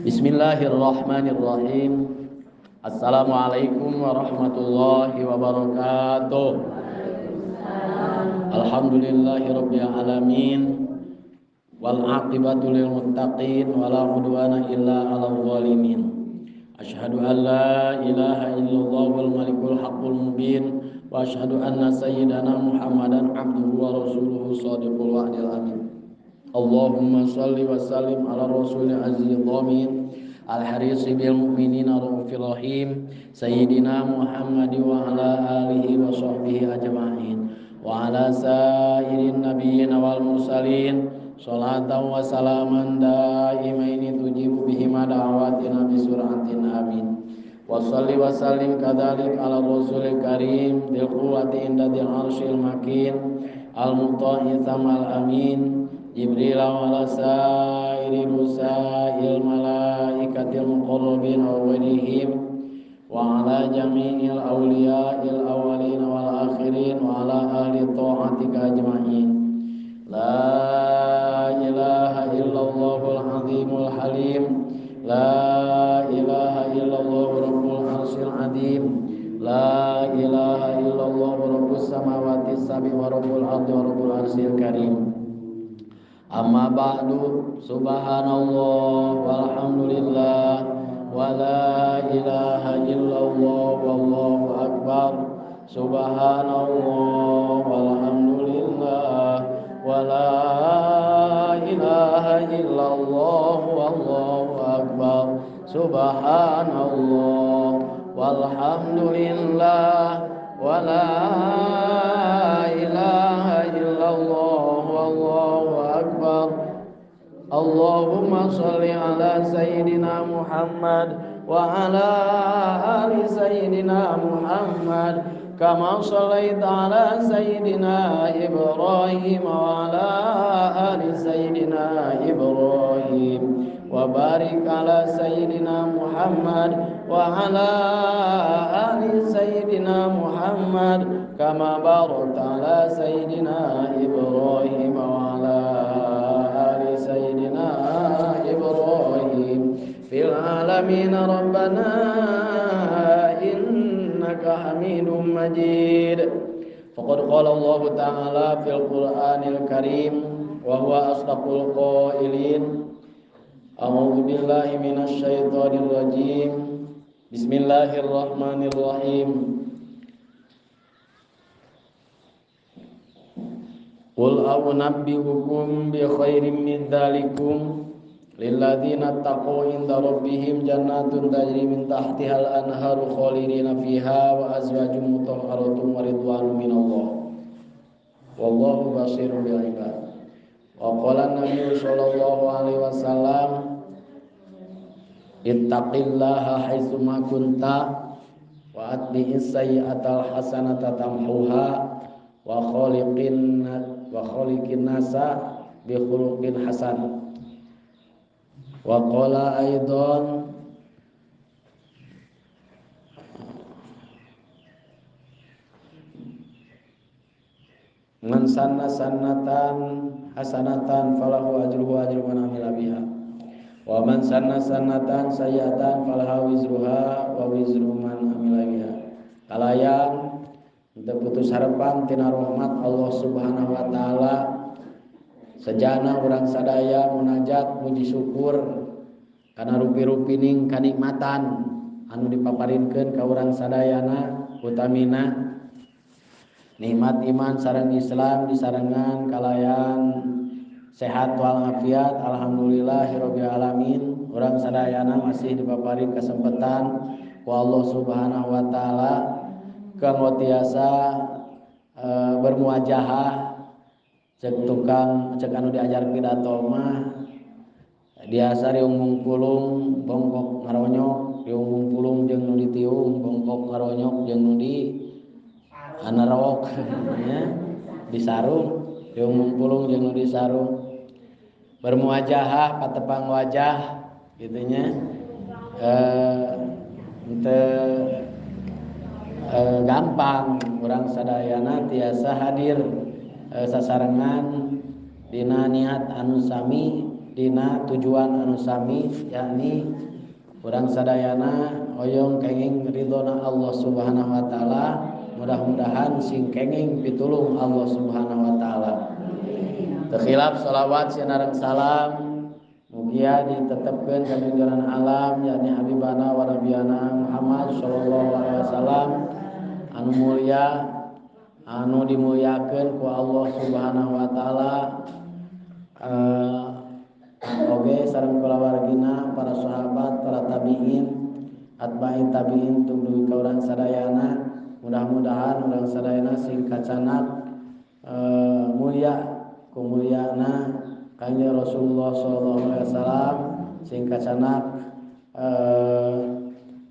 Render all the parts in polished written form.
Bismillahirrahmanirrahim. Assalamualaikum warahmatullahi wabarakatuh. Alhamdulillahirabbil alamin. Wal aqibatu lil muttaqin wala udwana illa 'alal zalimin. Asyhadu an la ilaha illallah wal malikul haqqul mubin wa asyhadu anna sayyidana Muhammadan abduhu wa rasuluhu shadiqul wa'dil amin. Allahumma shalli wa sallim ala rasulil azizil dhamin al harisi bil mu'minina raufir rahim sayyidina Muhammad wa ala alihi wa sahbihi ajma'in wa ala sairin nabiyyin wal mursalin salatan wa salaman daimaini tujibu bihima da'watina bi sur'atin amin. Wa salli wa sallim kadzalik ala rasulil karim dil quwwati inda dil arsyil makin al muta'i thamal amin Jibril wa ala sairi rusail malaikatil muqarrabin wa ghairihim wa ala jami'il awliya'il awwalin wal akhirin wa ala ahli ta'atika ajma'in. La ilaha illallahul azimul halim. La ilaha illallah rabbul arsyil azim. La ilaha illallah rabbus samawati sab'i wa rabbul ardi wa rabbul arsyil karim. Amma ba'du. Subhanallah walhamdulillah wa la ilaha illallah wallahu akbar. Subhanallah walhamdulillah wa la ilaha illallah wallahu akbar. Subhanallah walhamdulillah wa la ilaha illallah wallahu akbar. Allahumma shalli ala sayyidina Muhammad wa ala ali sayyidina Muhammad kama shallaita ala sayyidina Ibrahim wa ala ali sayyidina Ibrahim wa barik ala sayyidina Muhammad wa ala ali sayyidina Muhammad kama barakta ala sayyidina Ibrahim wa ala ali sayyidina Ibrahim fil alamin. Rabbana innaka Hamidum Majid. Faqad qala Allah ta'ala fil Qur'anil Karim wa huwa asdaqul qailin. A'udzu billahi minasy syaithanir rajim. Bismillahirrahmanirrahim. Qul a'unabbi'ukum bi khairin min dzalikum lilladzina taqaw inda rabbihim jannatun tajri min tahtihal anharu khalidina fiha wa azwajun mutahharatun wa ridwanun minallah wallahu basirun bil ibad. Wa qala an-nabiy sallallahu alaihi wasallam ittaqillaha haitsuma kunta wa atbi'is sayyi'atal hasanata tamhuha wa khaliqin nasa bi khuluqin hasan. Wa qala aidan man sanna sannatan hasanatan falahu ajruhu ajru man amila biha wa man sanna sannatan sayyi'atan falaha wizruha wa wizru man amila biha. Kalayan teu putus harapan tina rahmat Allah Subhanahu wa taala. Sejana urang sadaya munajat muji syukur kana rupi-rupining kanikmatan anu dipaparinkeun ka urang sadayana, utamina nikmat iman sareng Islam disarengan kalayan sehat walafiat. Alhamdulillahirabbil alamin. Urang sadayana masih dipaparin kesempatan ku Allah Subhanahu wa taala kanggo tiasa bermuajahah. Cek tukang cek anu diajar pidato mah biasa riung pulung bongkok ngaronyok, riung pulung jeung nu ditiung bongkok ngaronyok jeung nu di anarok nya disarung, riung pulung jeung nu disarung. Bermuajahah patepang wajah gitu nya. Henteu gampang urang sadayana tiasa hadir sasarengan dina niat anu sami dina tujuan anu sami yakni urang sadayana hoyong kenging ridhona Allah Subhanahu wa taala, mudah-mudahan sing kenging pitulung Allah Subhanahu wa taala. Teu khilaf shalawat sinareng salam mugia ditetepkeun ka junjuran alam yakni habibana wa nabiyana Muhammad sallallahu alaihi wasallam anu mulia anu dimuliakeun ku Allah Subhanahu wa taala. Oge sareng kulawargina, para sahabat, para tabiin, atba'i tabiin tungdugi ka urang sadayana. Mudah-mudahan urang sadayana sing kacanak mulia kumuliana Kanjeng Rasulullah sallallahu alaihi wasallam, sing kacanak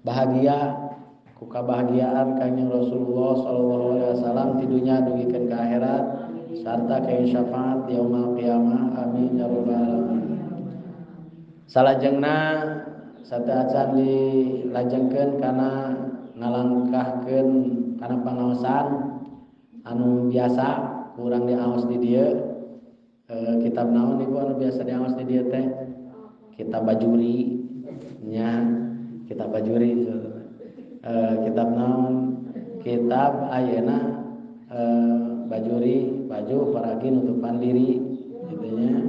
bahagia ku kabahagiaan Kanjeng Rasulullah sallallahu alaihi wasallam ti dunya dugikeun ka akhirat sarta ka syafaat yaumul qiyamah. Amin ya rabbal alamin. Salajengna sateuacan dilajengkeun kana ngalangkahkeun kana pangaosan anu biasa kurang diaos di dieu. Kitab naon ibu anu biasa diaos di dieu teh? Kitab Bajuri nya, kitab Bajuri. Kitab naon? Kitab ayeuna Bajuri, baju paragi nutupan diri gitu nya.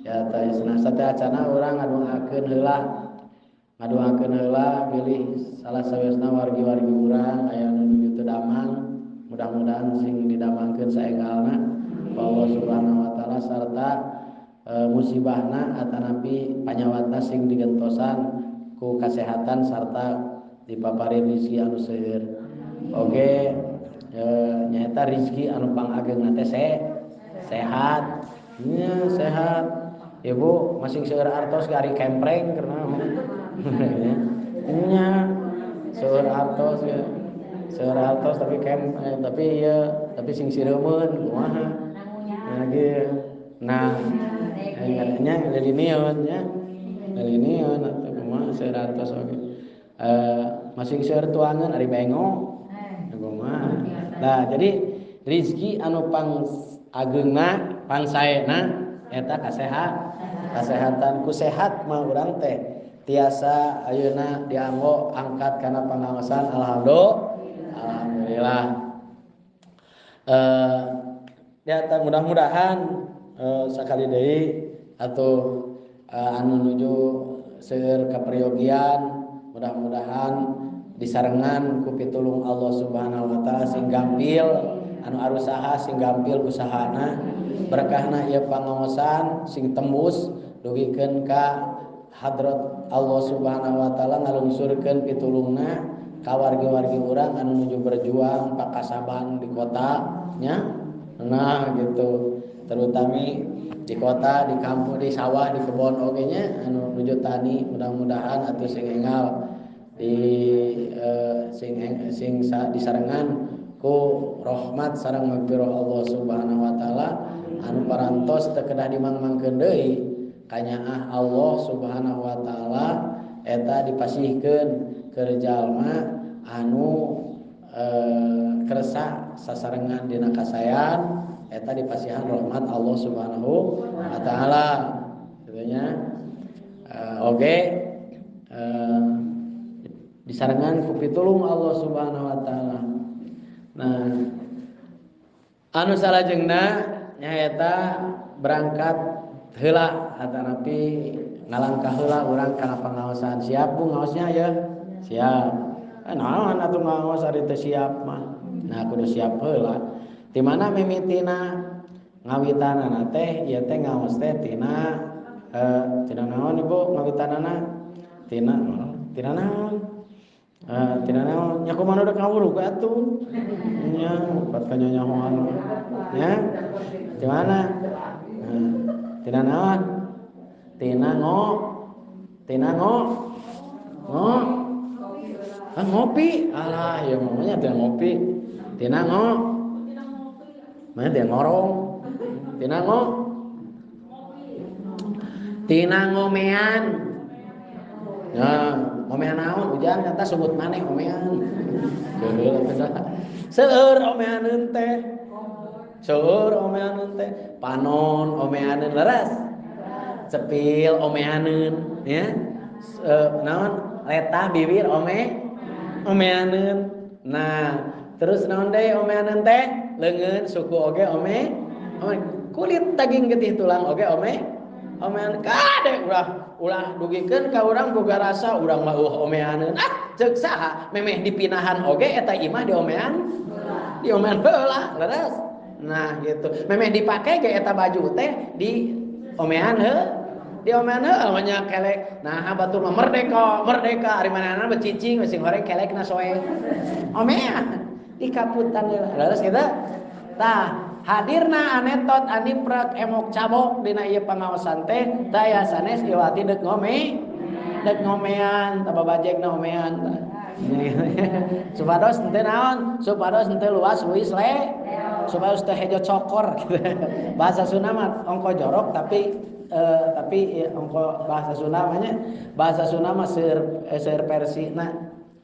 Ya teh sateuacanna urang ngadoakeun heula. Ngadoakeun heula bilih salah sawiosna wargi-wargi urang aya anu nuju teu damang, mudah-mudahan sing didamangkeun saenggalna ku Allah Subhanahu wa taala sarta musibahna atanapi panyawatna sing digentosan ku kasehatan sarta dipaparin rezeki anu seueur. Oge nyaeta rezeki anu pangageungna teh sehat. Nya sehat. Ibu masing seueur artos ge ari kempreng karena nya seueur artos ya. Seueur artos tapi tapi ieu tapi sing sireumeun kumaha. Nah gitu. Nah, nya lilinion nya. Lilinion atuh kumaha seueur artos oge. Masing seueur tuangan ari bengok. Kumaha. Nah, jadi rezeki anu pang ageungna, pang saena eta kasehatan. Ku sehat mah urang teh tiasa ayeuna dianggo angkat kana pangaosan. Alhamdulillah. Ya mudah-mudahan sakali deui atau anu nuju seueur kaperyogian mudah-mudahan disarengan ku pitulung Allah Subhanahu wa taala sing gampil anu arusaha sing gampil usahana berkahna ieu pangaosan sing tembus dugikeun ka hadrat Allah Subhanahu wa taala ngalungsurkeun pitulungna ka wargi-wargi urang anu nuju berjuang pakasaban di kota nya. Nah gitu, terutami di kota, di kampung, di sawah, di kebon oge nya anu nuju tani mudah-mudahan atuh sing enggal di sing disarengan ku rahmat sareng magfirah Allah Subhanahu wa taala anu parantos teu kedah dimangmangkeun deui kanyaah Allah Subhanahu wa taala eta dipasihkeun keur jalma anu kersa sasarengan dina kasayan eta dipasihan rahmat Allah Subhanahu wa taala kitu nya. Oge disarengan ku pitulung Allah Subhanahu wa taala. Nah, anu salajengna nyaeta berangkat heula atanapi ngalangkah heula urang kana pangaosan. Siap Bu ngaosnya ya? Siap. Naon atuh ngaos ari teu siap mah. Nah, kudu siap heula. Di mana mimitina ngawitanana teh ieu teh ngaos teh tina tina naon Ibu ngawitanana? Tina tina naon? Tina naon? Nya kumaha udah ngawuruk atuh. Nya pat kanyanyahoan. Nya. Di mana? Tina naon? Tina ngo. Tina ngo. Ngo. Ah ngopi. Alah, ya mamanya tina ngopi. Tina ngo. Mana tina ngorong. Tina ngo. Tina ngomean. Nah, ngomean naon ujang nyata sebut maneh ngomean. Seueur omeaneun teh. Seueur omeaneun teh. Panon omeaneun leres. Cepil omeaneun ya. Naon letah bibir omeaneun. Nah, terus naon deui omeaneun teh? Leungeun suku oge ome kulit daging getih tulang oge omean kade ulah dugikeun ka urang boga rasa urang mah eueuh omeaneun. Ah, ceuk saha memeh dipinahan oge eta imah diomean. Diomean heula, leres. Nah, gitu. Memeh dipake ge eta baju teh di omean heuh. Diomean heuh nya kelek. Nah, batur mah merdeka, merdeka ari manehna mah cicing sing horeng kelekna soe. Omean dikaputan heula. Leres kitu. Tah, hadirna anetot aniprak emok cabok dina ieu pangaosan teh taya sanes iwati deuk ngome. Deuk ngomean, tah babajekna omean tah. Supados henteu naon? Supados henteu luas luis le. Supados teu hejo cokor gitu. Bahasa Sunda mah ongko jorok tapi ongko bahasa Sunda mah nya bahasa Sunda mah seueur versina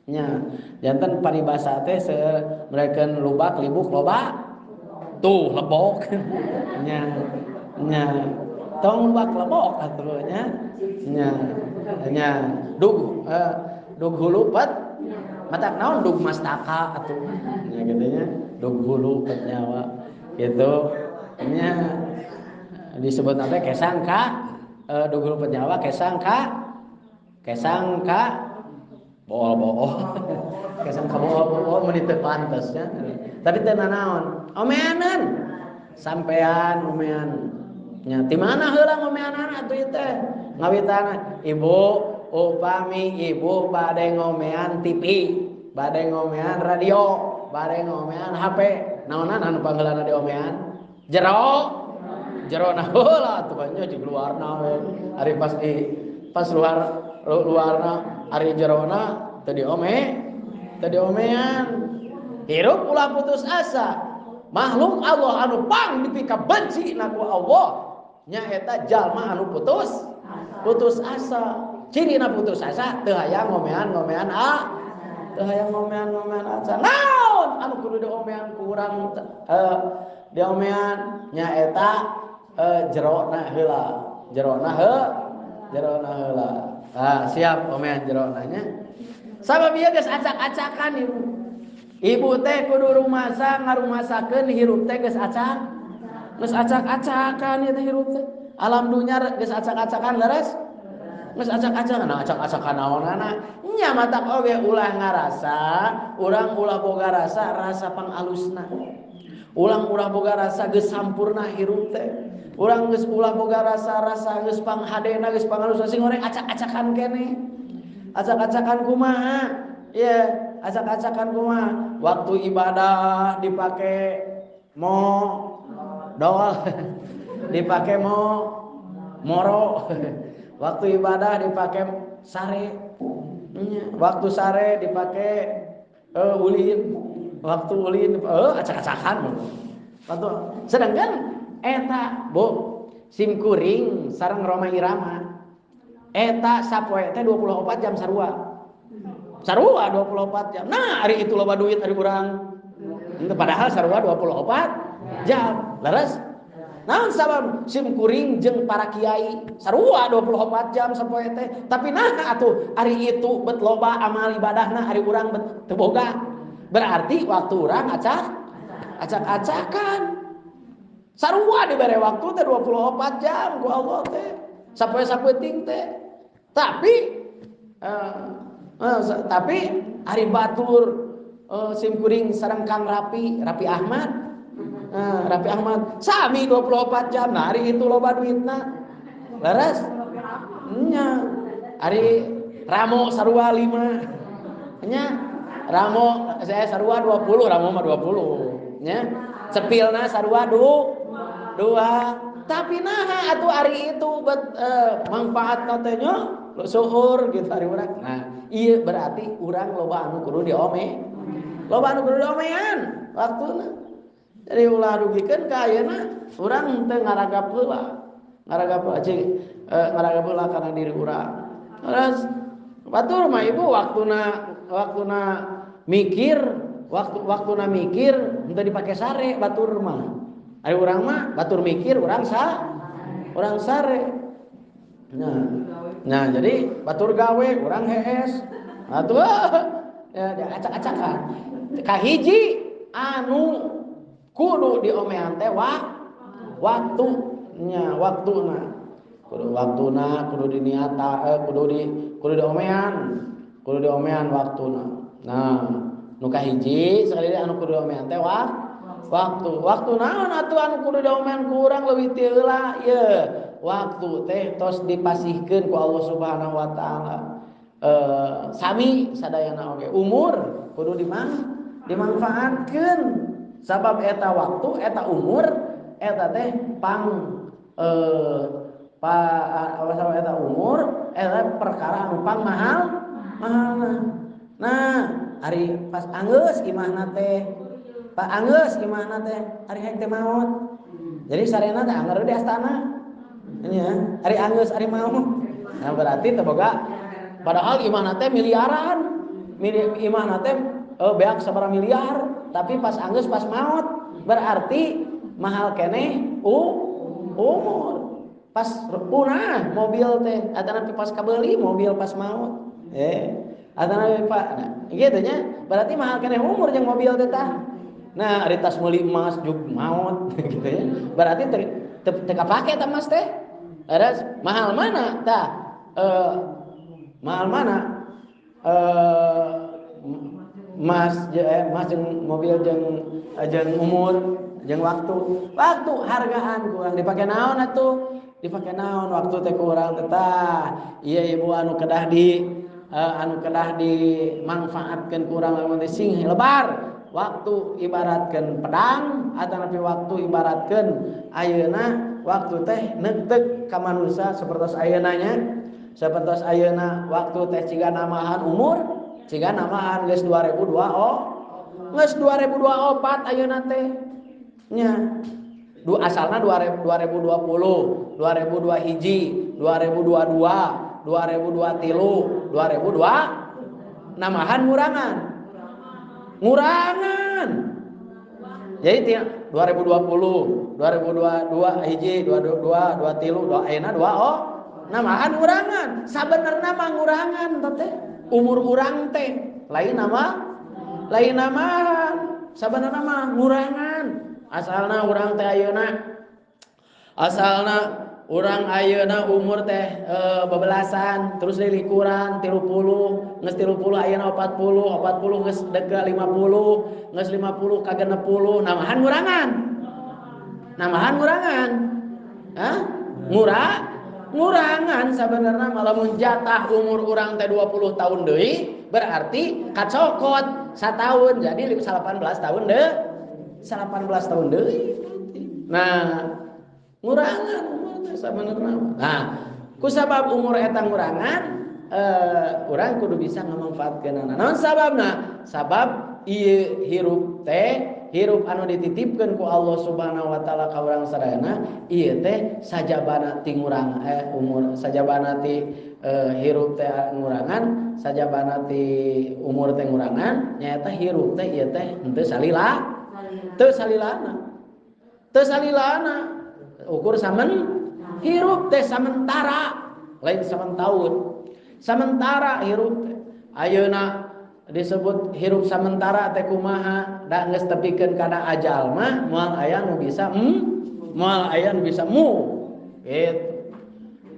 nya. Janten paribasa teh seueur mereken lubak libuk loba tuh lebok nya nya tong lubak lebok atuh nya nya nya dug dug hulu pet matak naon dug mastaka atuh nya kitu nya dug hulu pet nyawa gitu nya disebut teh kesang ka dug hulu pet nyawa kesang ka bool-bool kesang ka bool-bool mun teu pantes nya tapi teu nanaon omeanan sampean omean nya ti mana heula ngomeanana atuh ieu teh ngawitana ibu upami ibu bade ngomean TV bade ngomean radio bade ngomean HP naonan anu panggeulana diomean jero jerona heula atuh nya di luarna we ari pas di pas luar luarna ari jerona teu diome teu diomean hirup ulah putus asa. Makhluk Allah anu pang dipika benci na ku Allah nyaeta jalma anu putus asa. Cirina putus asa teu hayang ngomean-ngomean a teu hayang ngomean-ngomean asa. Naon anu kudu diomean ku urang diomean nyaeta jerona heula. Jerona jerona heula. Ah, siap omean jerona nya. Sabab ieu geus acak-acakan ibu. Ibu teh kudu rumasa ngarumasakeun hirup teh geus acak. Geus acak-acakan ieu teh hirup teh. Alam dunya geus acak-acakan leres? Geus acak-acakan, nah acak-acakan naonana? Nya matak oge ulah ngarasa, urang ulah boga rasa rasa pangalusna. Ulang ulah boga rasa geus sampurna hirup teh. Urang geus ulah boga rasa rasa geus panghadena geus pangalusna sing goreng acak-acakan keneh. Acak-acakan kumaha? Iya. Acak-acakan kumaha? Waktu ibadah dipake mo doal, dipake mo moro. Waktu ibadah dipake sare. Waktu sare dipake ulin. Waktu ulin acak-acakan. Waktu sedangkan eta Bu sim kuring sareng Roma Irama. Eta sapoe teh 24 jam sarua. Sarua 24 jam. Nah, hari itu loba duit hari urang. Padahal sarua 24 jam. Leres? Naon sabab sim kuring jeung para kiai sarua 24 jam sapoe teh. Tapi nah atuh ari itu bet loba amal ibadahna ari urang bet teu boga. Berarti waktu urang acak-acakan. Sarua dibere waktu teh 24 jam ku Allah teh. Sapoe sapeuting teh. Tapi tapi ari batur sim kuring sareng Kang Rapi, Rapi Ahmad. Rapi Ahmad sami 24 jam. Nah, ari itu loba duitna. Leres? Nya. Ari Ramo sarua 5. Nya. Ramo saya sarua 20, Ramo mah 20. Nya. Cepilna sarua 2. Tapi naha atuh ari itu bet manfaatna teh nya seueur gitu ari urang. Nah, ieu berarti urang loba anu kudu diome. Loba anu kudu diomean waktuna. Jadi ulah rugikeun ka ayeuna urang teu ngaragap heula. Ngaragap heula cing ngaragap heula kana diri urang. Terus batur mah ibu waktuna mikir, waktuna mikir henteu dipake sare batur mah. Ari urang mah batur mikir urang sare. Nah, jadi batur gawe urang hees. Atuh ya diacak-acakan. Kahiji anu kudu diomean teh waktunya, waktuna. Kudu waktuna, kudu diniata, kudu diomean. Kudu diomean waktuna. Nah, nu kahiji sekali deui anu kudu diomean teh waktu. Waktu naon atuh anu kudu diomean ku urang leuwih ti heula ieu. Waktu teh tos dipasihkeun ku Allah Subhanahu wa taala. Sami sadayana oge umur kudu dimanfaatkeun sabab eta waktu eta umur eta teh pang pa eta umur eta perkara anu pang mahal mahalna. Nah, ari pas anggeus imahna teh, pak anggeus imahna teh ari hek teh maot. Jadi sarena teh angger di astana. Ini ya, ari anggeus ari maot. Nah, berarti teh boga padahal imahna teh miliaran. Imahna teh beak sabaraha miliar, tapi pas anggeus pas maot berarti mahal keneh umur. Pas punah mobil teh atanapi pas kabeuli mobil pas maot. Atanapi pak, nah, gitu nya berarti mahal keneh umur jeung mobil teh tah. Nah, ari tas meuli emas jug maot gitu ya. Berarti teu kapake eta emas teh. Ada mahal mana tah? Mahal mana? Emas emas jeung mobil jeung umur jeung waktu. Waktu hargaan kurang dipake naon atuh? Dipake naon waktu teh kurang teh tah. Ieu ibu anu kedah di anu kedah dimanfaatkeun kurang lamun teh sing lebar. Waktu ibaratkeun pedang atanapi waktu ibaratkeun ayeuna waktu teh neuteuk ka manusia sapertos ayeuna nya. Sapertos ayeuna waktu teh ciga namahan umur, ciga namahan geus 2020, geus 2024 ayeuna teh. Nya. Du asalna 2020, 2021 hiji, 2022, 2023, 2002 namahan ngurangan. Ngurangan. Jadi 2020, 2022 hiji, 22, 23, 2 ayeuna 20 namahan ngurangan. Sabenerna mah ngurangan teh umur urang teh lain nama lain namahan. Sabenerna mah ngurangan. Asalna urang teh ayeuna asalna urang ayeuna umur teh bebelasan terus lilikuran 30 geus 30 ayeuna 40 40 geus deket 50 geus 50 ka 60 namahan ngurangan. Namahan ngurangan. Hah? Ngurangan sabenerna mah lamun jatah umur urang teh 20 tahun deui berarti kacokot sataun jadi 18 tahun deui. 18 tahun deui. Nah, ngurangan umur teh sabenerna. Nah, kusabab umur eta ngurangan urang kudu bisa ngamanfaatkeunana. Naon sababna? Sabab ieu hirup teh hirup anu dititipkeun ku Allah Subhanahu wa taala ka urang sadayana ieu teh sajabana ti ngurang umur sajabana ti hirup teh ngurangan sajabana ti umur teh ngurangan nyaeta hirup teh ieu teh henteu salila teu salilana. Teu salilana ukur samen hirup teh samentara lain samen taun. Sementara hirup teh ayeuna disebut hirup sementara teh kumaha da geus tepikeun kana ajal mah moal aya nu bisa moal aya nu bisa mu gitu.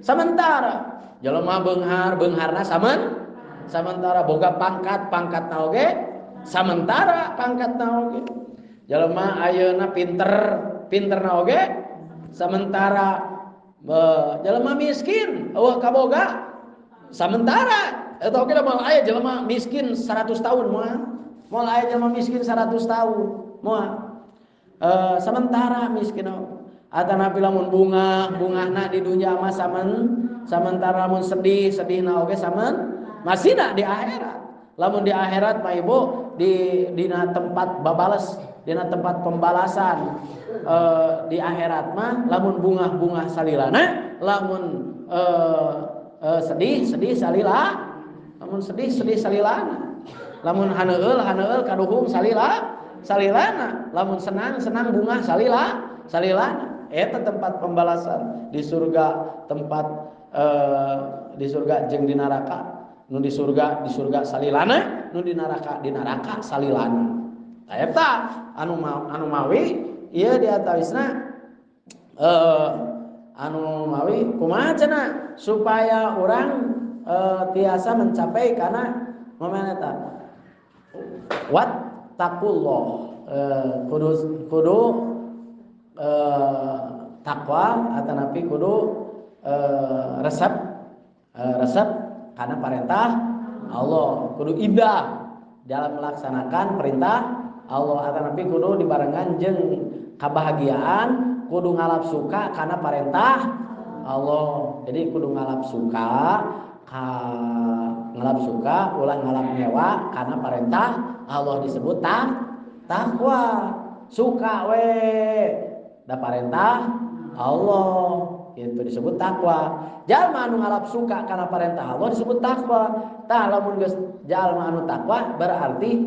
Sementara jelema beunghar beungharna samentara boga pangkat pangkatna oge samentara pangkatna oge. Jelema ayeuna pinter pinterna oge sementara. Jelema miskin eueuh kaboga sementara. Eta oge moal aya jelema miskin 100 tahun moal. Moal aya jelema miskin 100 tahun moal. Sementara miskin atanapi lamun bunga bungahna di dunya mah samentara lamun sedih sedihna oge masihna di akhirat. Lamun di akhirat mah ibu di dina tempat babales, dina tempat pembalasan di akhirat mah lamun bungah-bungah salilana, lamun sedih-sedih salila, lamun sedih-sedih salilana, lamun haneueul haneueul kaduhung salila salilana, lamun senang-senang bungah salila salilana. Eta tempat pembalasan di surga, tempat di surga jeung di neraka. Nu di surga salilana, nu di neraka salilana. Tah eta anu anu mawi ieu di atawisna anu mawi kumaha cenah supaya urang tiasa mencapai kana momen eta. Wat taqullah, kudu takwa atanapi kudu resep karena perintah Allah, kudu ibadah dalam melaksanakan perintah Allah atanapi kudu dibarengan jeung kebahagiaan, kudu ngalap suka karena perintah Allah. Jadi kudu ngalap suka, ngalap suka ulah ngalap nyewa karena perintah Allah disebut takwa. Suka we da perintah Allah itu disebut takwa. Jalma anu ngalap suka karena perintah Allah disebut takwa. Tah lamun geus jalma anu takwa berarti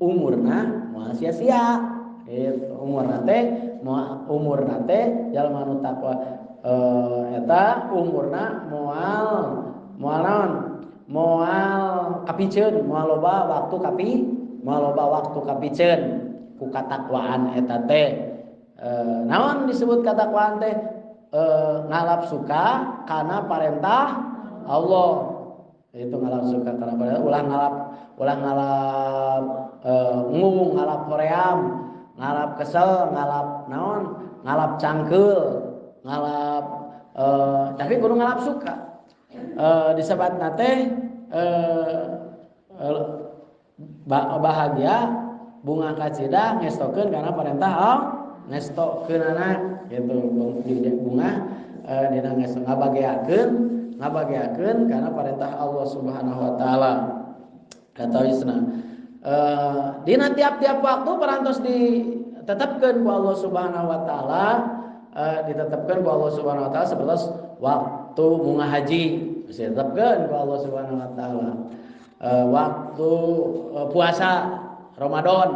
umurna moal sia-sia. Gitu, umurna teh jalma anu takwa eta umurna moal naon? Moal kapiceun, moal loba waktu kapiceun ku katakwaan eta teh. Naon disebut katakwaan teh? Ngalap suka karena perintah Allah. Itu ngalap suka karena perintah, ulah ngalap ngung, ngalap hoream, ngalap kesel, ngalap naon, ngalap cangkeul, ngalap tapi kudu ngalap suka. Disebatna teh bahagia bunga kacida ngestokeun karena perintah Allah, ngestokeunana gitu bunga dina ngesto ngabageakeun karena perintah Allah Subhanahu wa taala. Katawisna dina tiap-tiap waktu parantos ditetapkeun ku Allah Subhanahu wa taala, ditetapkeun ku Allah Subhanahu wa taala seperti waktu bunga haji ditetapkeun ku Allah Subhanahu wa taala, waktu puasa Ramadan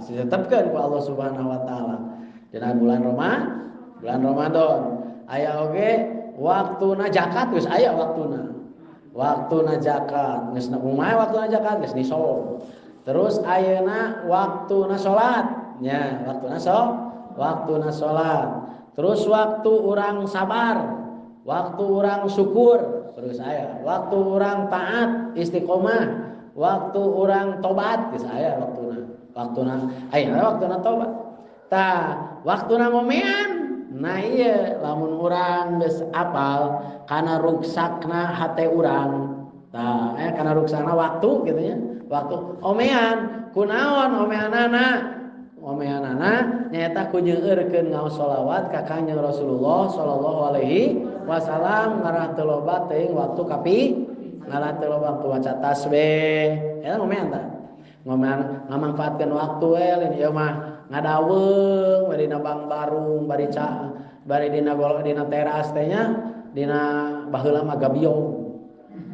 ditetapkeun ku Allah Subhanahu wa taala dina bulan Ramadan. Aya oge waktuna zakat geus aya waktuna. Waktuna zakat geus kumaha waktuna zakat geus nisab. Terus ayeuna waktuna salat nya, waktuna salat. Terus waktu urang sabar, waktu urang syukur, terus aya waktu urang taat istiqomah, waktu urang tobat geus aya waktuna. Waktuna ayeuna waktuna tobat. Tah waktuna ngomean. Nah iya lamun urang geus apal kana ruksakna hate urang. Tah kana ruksakna waktu gitu nya. Waktu omean kunaon omeanana? Omeanana nyaeta ku nyeueurkeun ngaos sholawat ka Kangjeng Rasulullah sallallahu alaihi wasallam ngarah teu loba teuing waktu kapi ngarah teu loba ku maca tasbih. Eta ngomean tah. Ngomean ngamangfaatkeun waktu we lain ieu mah ngadaweung bari dina bang barung bari bari dina golok dina teras teh nya dina baheula mah gabiong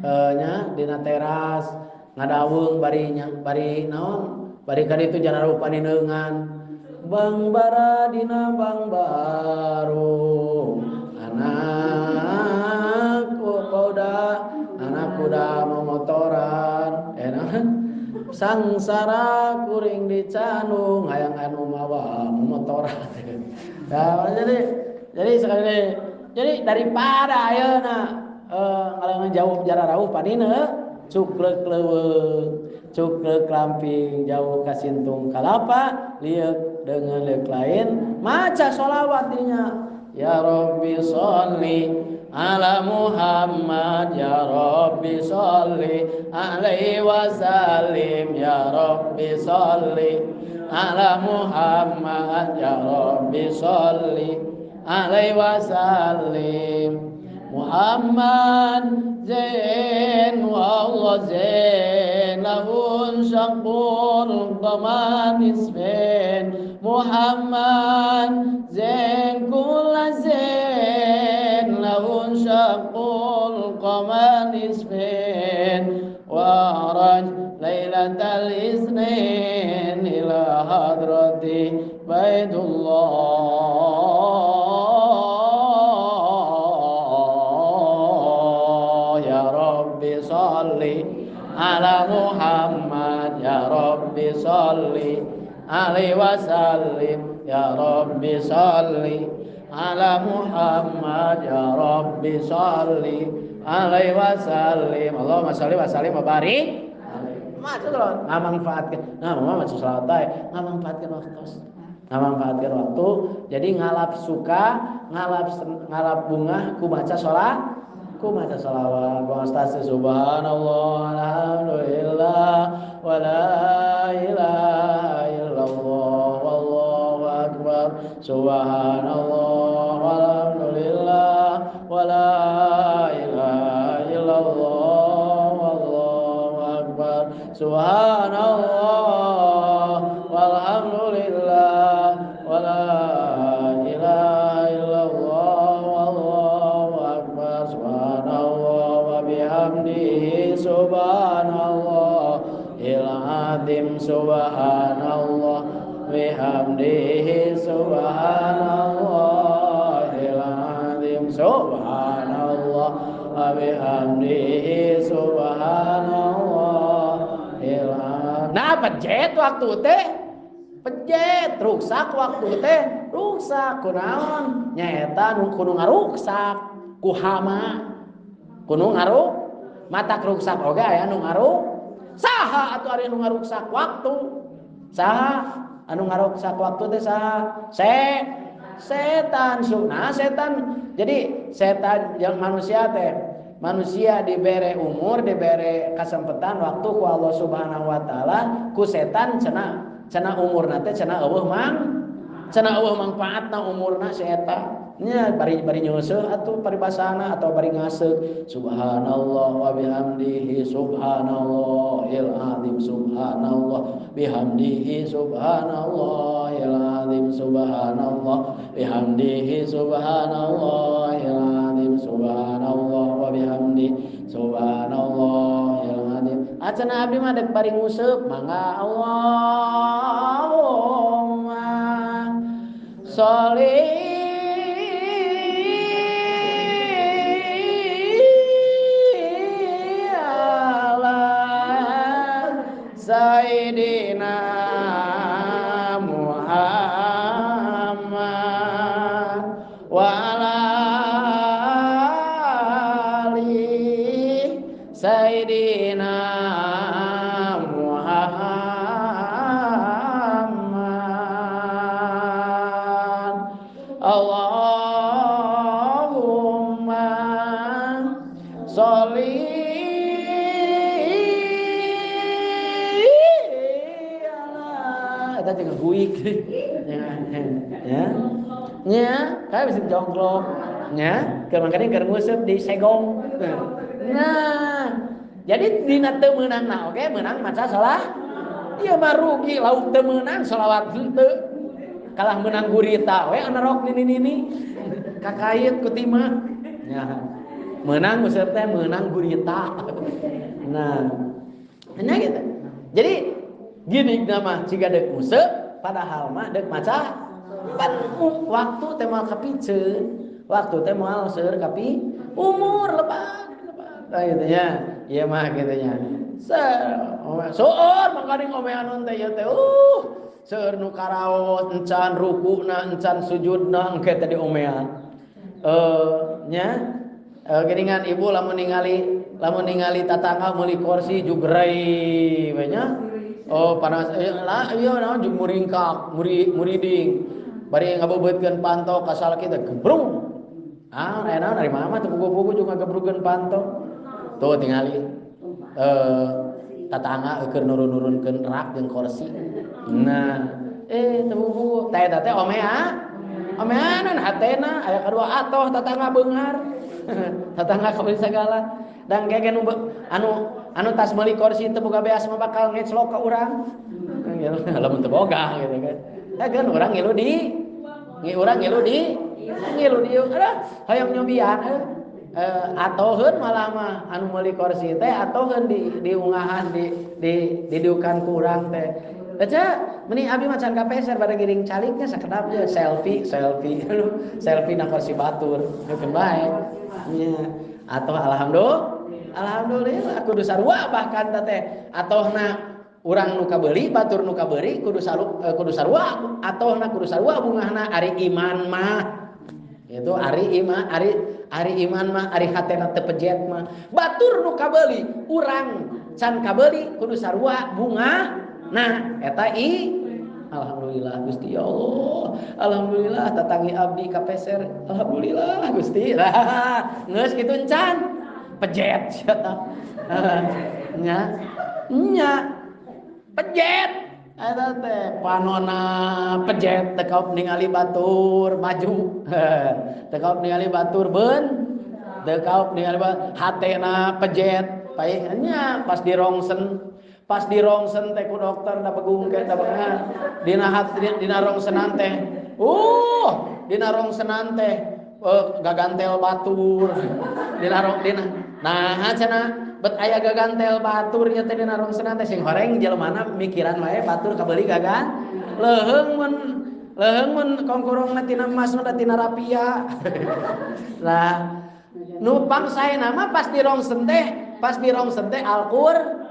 nya dina teras ngadaweung bari nya bari naon bari ka ditu jana panineungan bang bara dina bang barung anak kuda momotoran enak sangsara kuring dicanung hayang anu mawa motoran. Nah, jadi sekali jadi daripada ayeuna ngalangan jauh jarak rauh panine cuklek leuweung cuklek lamping jauh ka sintung kalapa lieuk dengan lieuk lain maca sholawat dinya ya Rabbi sholli ala Muhammad ya Rabbi sholli alaihi wasallim ya Rabbi sholli ala Muhammad ya Rabbi sholli alaihi wasallim. Muhammad zain wa Allah zain lahun syaqul qamar nisfain Muhammad zain kulla zain lahun syaqul qamar nisfain wa raj lailatal isnin ila hadrati baitullah. Rabbi sholli ala Muhammad ya Rabbi sholli alaihi wasallim ya Rabbi sholli ala Muhammad ya Rabbi sholli alaihi wasallim. Allahumma sholli wa sallim wa barik. Maca salawat ngamanfaatkeun. Nah, mah maca salawat bae, ngamanfaatkeun waktu. Ngamanfaatkeun waktu. Jadi ngalap suka, ngalap bunga ku maca salat, ku maca salawat. Bang subhanallah, alhamdulillah, wala ilaha illallah, wallahu akbar. Subhanallah, walhamdulillah, wala ilaha illallah, wallahu akbar. Subhanallah, walhamdulillah, wala ilaha illallah, wallahu akbar. Subhanallah wa bihamdihi, subhanallahil azim, subhanallah bihamdihi, subhanallahil azim, subhanallah wa bihamdihi, subhanallah. Nah, pejet waktu teh, pejet ruksak waktu teh, ruksak kunaon? Nyaeta nu kudu ngaruksak ku hama. Kudu ngaruk, mata ruksak oge aya nu ngaruk. Saha atuh ari nu ngaruksak waktu? Saha anu ngaruksak waktu teh saha? Setan. Nah, setan. Jadi setan yang manusia teh, manusia dibere umur, dibere kesempatan waktu ku Allah Subhanahu wa taala, ku setan cenah cenah umurna teh cenah eueuh mang, cenah eueuh mangfaatna umurna si eta. Nya bari bari nyeuseuh atuh paribasana atau bari ngaseuk. Subhanallah wa bihamdihi, subhanallahil azim, subhanallah bihamdihi, subhanallahil azim, subhanallah bihamdihi, subhanallahil azim, subhanallah wa bihamdihi, subhanallahil azim. Acan abdi mah dek bari nguseup, mangga Allahumma sholli Sayyidina Muhammad wa ala ali Sayyidina Muhammad. Allahumma sholli jangan guik, ya, ya, kayak bisa jongklok, ya, makanya keur nguseup di segong. Nah, jadi dina teu meunang na, oke, meunang maca salah, ieu mah rugi lauk teu meunang sholawat henteu, kalah meunang gurita we anerok nini-nini, kakait ku tima, ya, meunang nguseup teh meunang gurita. Nah, nya gitu. Jadi gini nama jika dek nguseup padahal mah dek maca pan waktu teh moal kapiceun, waktu teh moal seueur kapi umur lebat lebat. Nah, gitu nya. Ieu mah kitu nya. Seueur mangkaning omean teh ieu teh seueur nu karaos encan rukuna encan sujudna engke teh diomean. Nya geuningan ibu lamun ningali tatangga meuli kursi jugrai we nya. Oh panas lah iya naon jeung muringkak muriding bari ngabebeutkeun panto ka salaki teh gebrung. Ah aya naon ari mama teu pugu-pugu jeung ngagebrugeun panto. Tuh tingali tatangga keur nurun-nurunkeun rak jeung kursi. Nah, teu pugu teh eta teh omea. Omeanan hatena aya kadua atoh tatangga beunghar. Tatangga kabeuli sagala. Dan keke nu anu tas meuli kursi teu boga beas mah bakal ngeclok ka urang. Lamun teu boga gitu kan. Tah kan urang ngilu di urang ngilu di ngilu di aduh hayang nyobian atoheun malah mah anu meuli kursi teh atoheun di diungahan di didiukan ku urang teh. Aja meni abi macan kapeser pada giring caliknya sakedap je selfie selfie selfie na kursi batur heukeun bae. Nya atoh alhamdulillah. Alhamdulillah kudu sarua bahkan teh atohna urang nu kabeuli batur nu kabeuri kudu kudu sarua atohna kudu sarua bungahna ari iman mah itu ari iman ari iman mah ari hatena teu pejet mah batur nu kabeuli urang can kabeuli kudu sarua bunga nah eta i alhamdulillah Gusti ya Allah alhamdulillah tatangi abdi kapeser alhamdulillah Gusti lah geus kitu encan pejet sia tah nya nya pejet eta teh panona pejet teu kaop ningali batur maju teu kaop ningali batur beun teu kaop ningali hatena pejet paeh nya pas dirongsen teh ku dokter da begung ke da beungan dina hati dina rongsenan teh dina rongsenan teh gagantel batur dina rong dina nah cenah bet aya gagantel batur nya teh dina rongsenan teh sing horeng jelmana mikiran wae batur kabeuli gagan leuheung mun kongkorongna tina emas nu tina rapia nah nu pangsaena mah pas dirongsen teh Al-Qur'an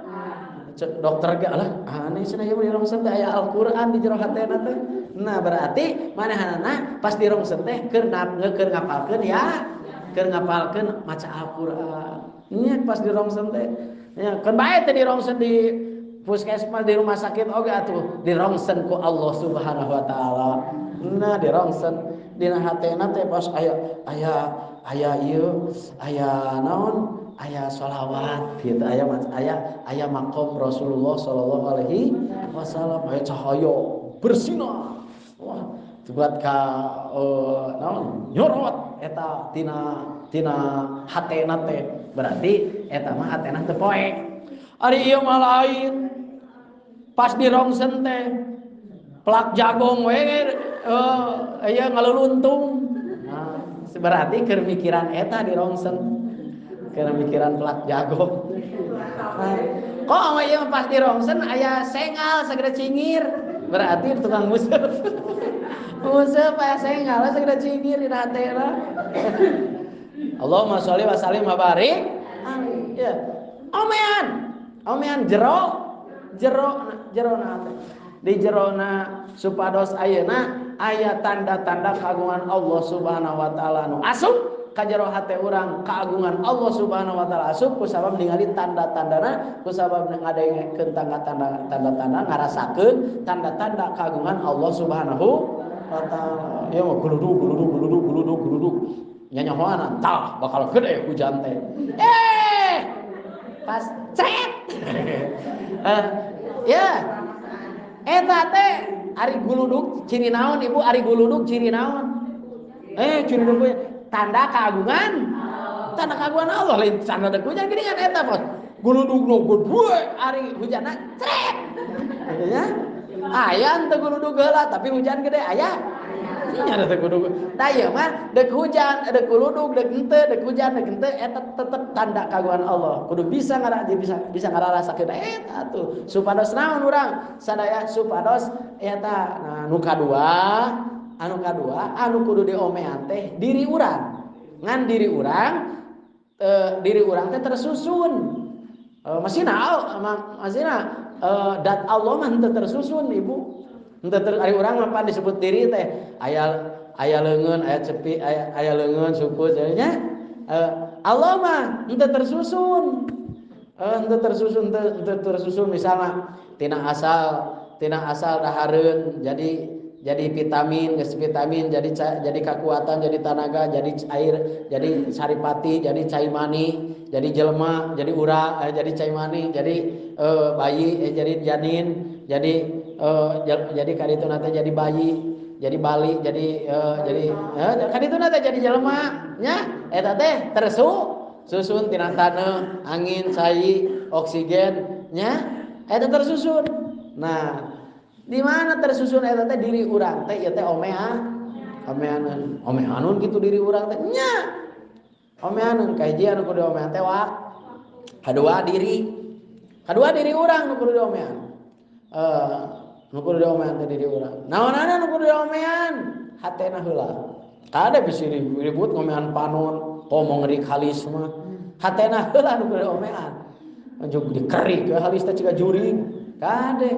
dokter ge alah aneh cenah ieu dirongsen teh aya Al-Qur'an di jero hatena teh. Nah berarti manehanana pas dirongsen teh keur ngapalkeun ya, keur ngapalkeun maca Al-Qur'an. Nya pas dirongsen teh nya keun bae teh dirongsen di puskesmas di rumah sakit oge atuh dirongsen ku Allah Subhanahu wa taala. Nah dirongsen dina hatena teh pas aya aya aya ieu aya naon aya sholawat gitu aya aya aya makom Rasulullah sallallahu alaihi wasallam aya cahaya bersinar wah buat ka naon nyorot eta tina tina hatena teh berarti eta mah hatena teu poek ari ieu mah lain pas dirongsen teh plak jagong we aya ngaluluntung nah berarti keur mikiran eta dirongsen karena mikiran pelak jago. Nah, kok ieu pas dirongsen aya sengal segera cingir. Berarti tukang museup. Museup aya sengal segera cingir dina hatena. Allahumma sholli wa sallim wa barik. Ya. Omean. Omean jero jero jero na hate. Di jerona supados ayeuna aya tanda-tanda kagungan Allah Subhanahu wa taala nu asup ka jero hate urang keagungan Allah Subhanahu wa taala asup kusabab ningali tanda-tandana kusabab ngadengekeun tanda-tanda ngarasakeun tanda-tanda keagungan Allah Subhanahu wa taala. Ieu mah guludug guludug guludug guludug guludug nyanyahoana tah bakal gede hujan teh. Pas cet. Ya. Eta teh ari guludug ciri naon ibu ari guludug ciri naon? Ciri guludug tanda keagungan tanda keagungan Allah lain tanda dek hujan geuningan eta bos guludug nu gede ari hujanna cret gitu nya aya teu guludug heula tapi hujan gede aya nya teu guludug tah ieu mah dek hujan dek guludug dek henteu dek hujan dek henteu eta tetep tanda keagungan Allah kudu bisa bisa ngararasakeun eta tuh supados naon urang sadaya supados eta nah nu kadua anu kadua anu kudu diomean teh diri urang ngan diri urang teh tersusun masina dat Allah mah henteu tersusun ibu henteu ari urang mah pan disebut diri teh aya aya leungeun aya cepi aya aya leungeun suku nya Allah mah henteu tersusun henteu tersusun henteu tersusun misalna tina asal dahareun jadi vitamin, geus vitamin, jadi kekuatan, jadi tanaga, jadi air, jadi saripati, jadi cai mani, jadi jelema, jadi ura, jadi cai mani, jadi bayi, jadi janin, jadi kaditu nate jadi bayi, jadi bali, jadi kaditu nate jadi jelema, nya eta teh tersu susun tina taneuh, angin, cai, oksigen, nya eta tersusun. Nah, di mana tersusun eta teh diri urang teh ieu teh omeaneun. Omeaneun kitu diri urang teh nya. Omeaneun kahiji anu kudu diomean teh wa. Kadua diri. Kadua diri urang nu kudu diomean. Nu kudu diomean teh diri urang. Naonana nu kudu diomean? Hatena heula. Kade bisi ribut ngomean panon, komo ngeri kalis mah. Hatena heula nu kudu diomean. Anjuk dikerik we halis teh ciga juring. Kade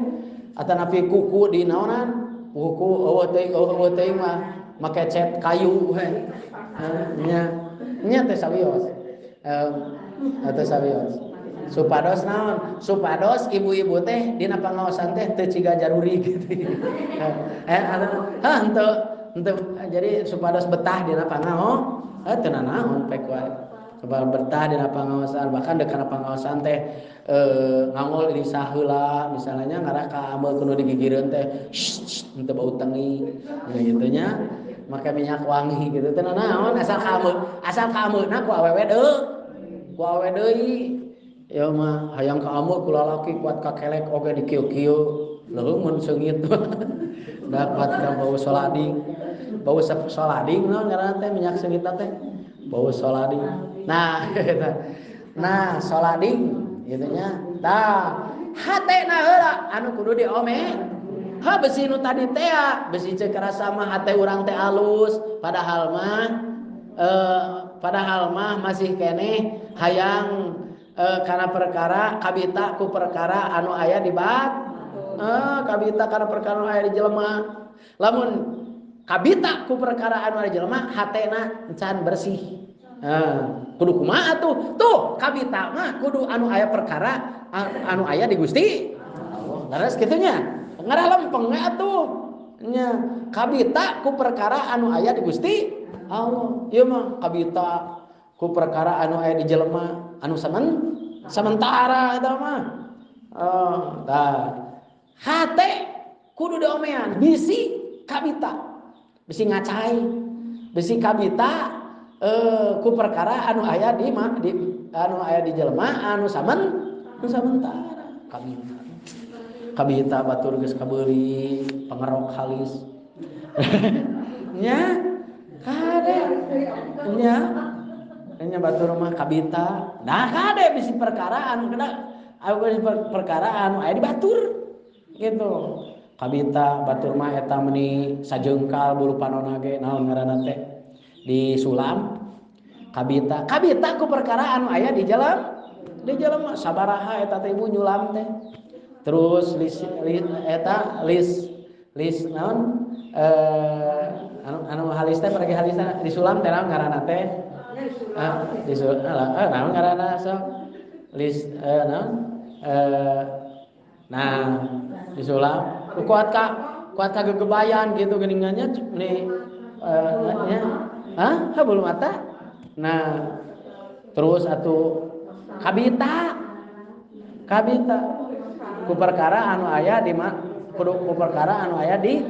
atanapi kuku di naonan? Kuku eueuh teuing mah make cat kayu we. Nya nya teh sawios. Teh sawios. Supados naon? Supados ibu-ibu teh dina pangaosan teh teu ciga jaruri gitu. Henteu henteu jadi supados betah dina pangao teu nanaon pek wae. Coba betah dina pangaosan bahkan deuk kana pangaosan teh ngangol ini saheula misalnya ngarah ka ambeul kudu digigireun teh henteu bau tengi gitu nya make minyak wangi gitu teu nanaon asal ka ameuna ku awewe deui ku awewe deui. Ya mah hayang ka ameu ku lalaki kuat ka kelek oge di kieu-kieu leuheung mun seungit da kuat ka bau solading bau solading naon ngaranna teh minyak seungit teh bau solading. Nah eta nah solading kitu nya tah hatena heula anu kudu diome ha besi nu tadi teh besi ceu karasa mah hate urang teh alus padahal mah masih keneh hayang karena perkara kabita ku perkara anu aya di bat kabita karena perkara anu aya di jelema lamun kabita ku perkara anu aya di jelema hatena encan bersih kudu kumaha tuh tuh kabita mah kudu anu aya perkara anu aya di Gusti Allah leres kitu nya ngarah lempeng we atuh nya kabita ku perkara anu aya di Gusti Allah ieu mah kabita ku perkara anu aya di jelema anu sementara eta mah. Oh, tah. Hate kudu diomean, bisi kabita. Bisi ngacai. Bisi kabita ku perkara anu aya di anu aya di jelema anu samentara. Kabita. Kabita batur geus kabeuli, pangerok halis. Nya kade nya nya batur mah kabita. Nah kade bisi perkara anu kena bisi perkara anu aya di batur gitu. Kabita batur mah eta meuni sajengkal bulu panonna ge naon ngaranna teh disulam. Kabita, kabita ku perkara anu aya di jelema sabaraha eta teh ibu nyulam teh. Terus lis eta lis naon anu halis teh pergi halis disulam teh naon ngaranna teh? Naon ngaranna sok lis naon nah disulam kuat ka gegebayan gitu geuningannya nih nya hah bulu mata. Nah terus atuh kabita ku perkara anu aya di kudu ku perkara anu aya di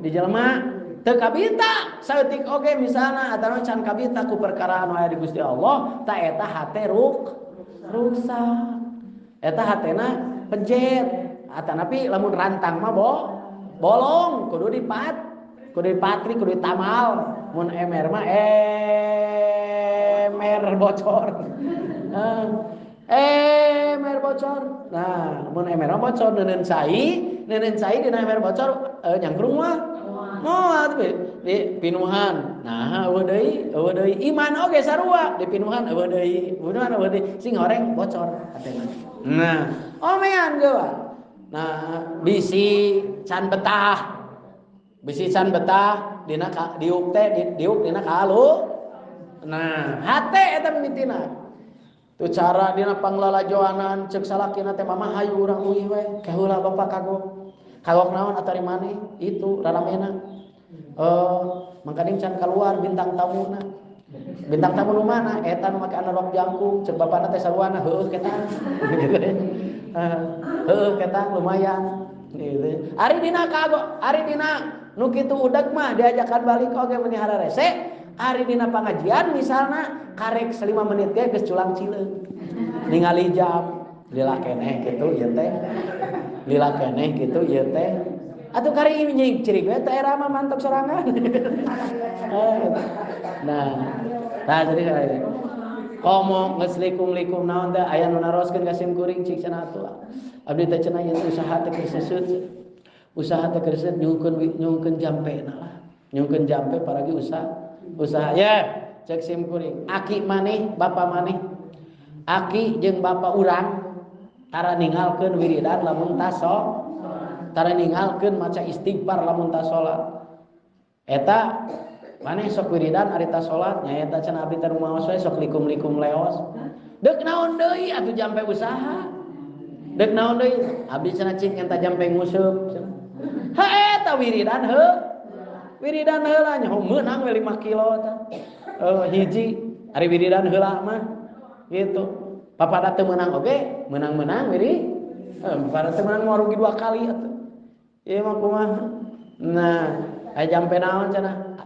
jelema teu kabita saeutik oge misalna atawa can kabita ku perkara anu aya di Gusti Allah ta eta hate ruksak eta hatena pejet atanapi lamun rantang mah bolong kudu dipat kudu dipatri kudu ditamal mun emer mah emer bocor emer bocor. Nah mun emer mah bocor neuneun cai dina emer bocor nyangkrung mah moal di pinuhan. Nah eueuh deui iman oge sarua di pinuhan eueuh deui pinuhan eueuh deui sing horeng bocor hatena. Nah omean geua. Nah bisi can betah dina diuk teh diuk dina kalu. Nah hate eta mimitina tuh cara dina panglalajoanan ceuk salakina teh mama hayu urang uih we kaheula bapak kagok kagok naon atari maneh itu raramena mangkaning can kaluar bintang tamuna bintang tamu nu mana eta nu make rok jangkung ceuk bapana teh saruana heueuh ketang heueuh ketang lumayan gitu. Ari dina kagok ari dina nu kitu udag mah diajakan balik oge meuni hararese. Ari dina pangajian misalna karek 5 menit ge geus culang cileung ningali jam lila keneh kitu ieu teh lila keneh kitu ieu teh atuh kari nying cirik we teh era mah mantok sorangan. Nah jadi komo geus likum-likum naon teh aya nu naroskeun ka sim kuring cik cenah atuh abdi teh cenah ieu usaha teh keur seuseuh usaha teh keur seuseuh nyungkeun jampe na lah nyungkeun jampe paragi usaha ya cek sim kuring aki maneh bapa maneh Aki jeung bapa urang tara ninggalkeun wiridan lamun taso, tara ninggalkeun maca istighfar lamun tas salat. Eta maneh sok wiridan ari tas salat nya eta cenah abdi teh rumaos we sok likum-likum leos. Deuk naon deui atuh jampe usaha. Deuk naon deui abdi cenah cing eta jampe nguseup cenah. Ha eta wiridan heuh. Wiridan heula nya meunang we 5 kilo tah. Hiji ari wiridan heula mah gitu. Papada teu meunang oge, meunang-meunang wiri. Papada teu meunang moal rugi 2 kali atuh. Ieu mah kumaha. Nah, aya jampe naon cenah.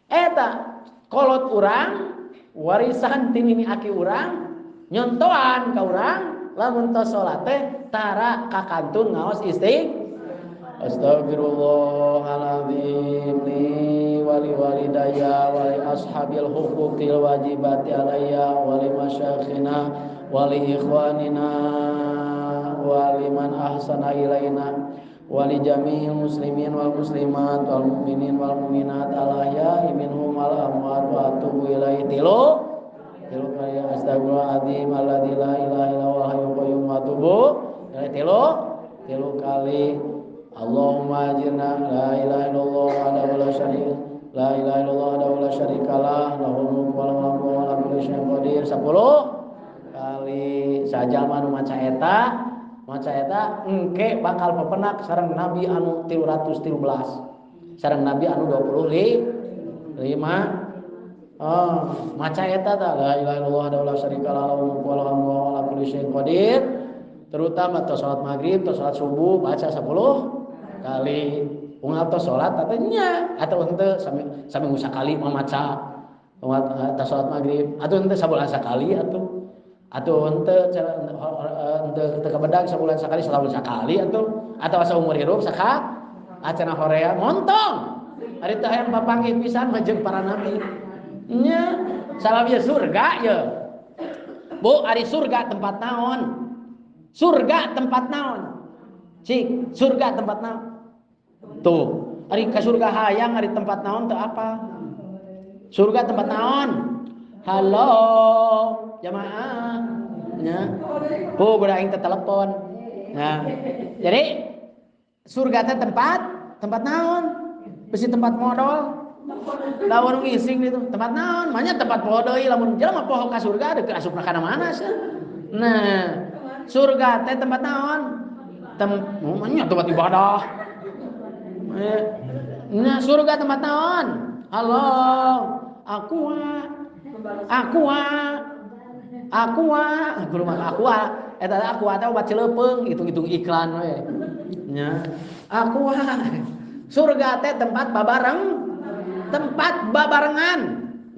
Eta kolot urang warisan ti nini aki urang nyontoan ka urang lamun tos salat teh tara ka kantun ngaos istighfar. Astagfirullahaladzim li wali walidayya wali ashabil huquqil wajibati alayya wali masyakhina wali ikhwanina wali man ahsana ilaina wali jami'il muslimin wal muslimat wal mu'minin wal mu'minat al ahya'i minhum wal amwat wa atubu ilaihi tilu tilu kali astagfirullahaladzim alladzi la ilaha illa huwal hayyul qayyum wa atubu ilaihi tilu tilu kali. Allahumma ajirna la ilaha illallah wahdahu la syarika la ilaha illallah wahdahu la syarikalah lahul mulku wa lahul hamdu wa huwa ala kulli syai'in qadir 10 kali. Sajalma nu maca eta engke bakal pepenak sareng nabi anu 313 sareng nabi anu 25. Oh, maca eta tah la ilaha illallah wahdahu la syarikalah lahul mulku wa lahul hamdu wa huwa ala kulli syai'in qadir, terutama tos salat maghrib, tos salat subuh baca 10 kali. Unggal tos salat atau nya atau henteu saminggu sakali mah maca tos salat maghrib atau henteu sabulan sakali atuh atau henteu henteu teu kabedag sabulan sakali setahun sakali atuh atau asa umur hirup saka acana horea montong ari teh hayang papanggih pisan mah jeung para nabi nya salam ye surga ye Bu ari surga tempat naon? Surga tempat naon? Cik, surga tempat naon? Tuh, ari ka surga hayang ari tempat naon teu apa? Surga tempat naon? Halo, jamaah. Nya. Bu, budak aing teh telepon. Nah, jadi surga teh tempat naon? Besi tempat modal. Lawan ngising ditu, tempat naon? Manya tempat poho deui lamun jelema poho ka surga deuk asupna kana mana sia. Nah, surga teh tempat naon? Tempat tempat ibadah. Nah, surga tempat naon? Halo, aqua, kudu mah aqua. Eta aqua teh obat cileupeng, hitung-hitung iklan we. Nya, aqua. Surga teh tempat babareng, tempat babarengan.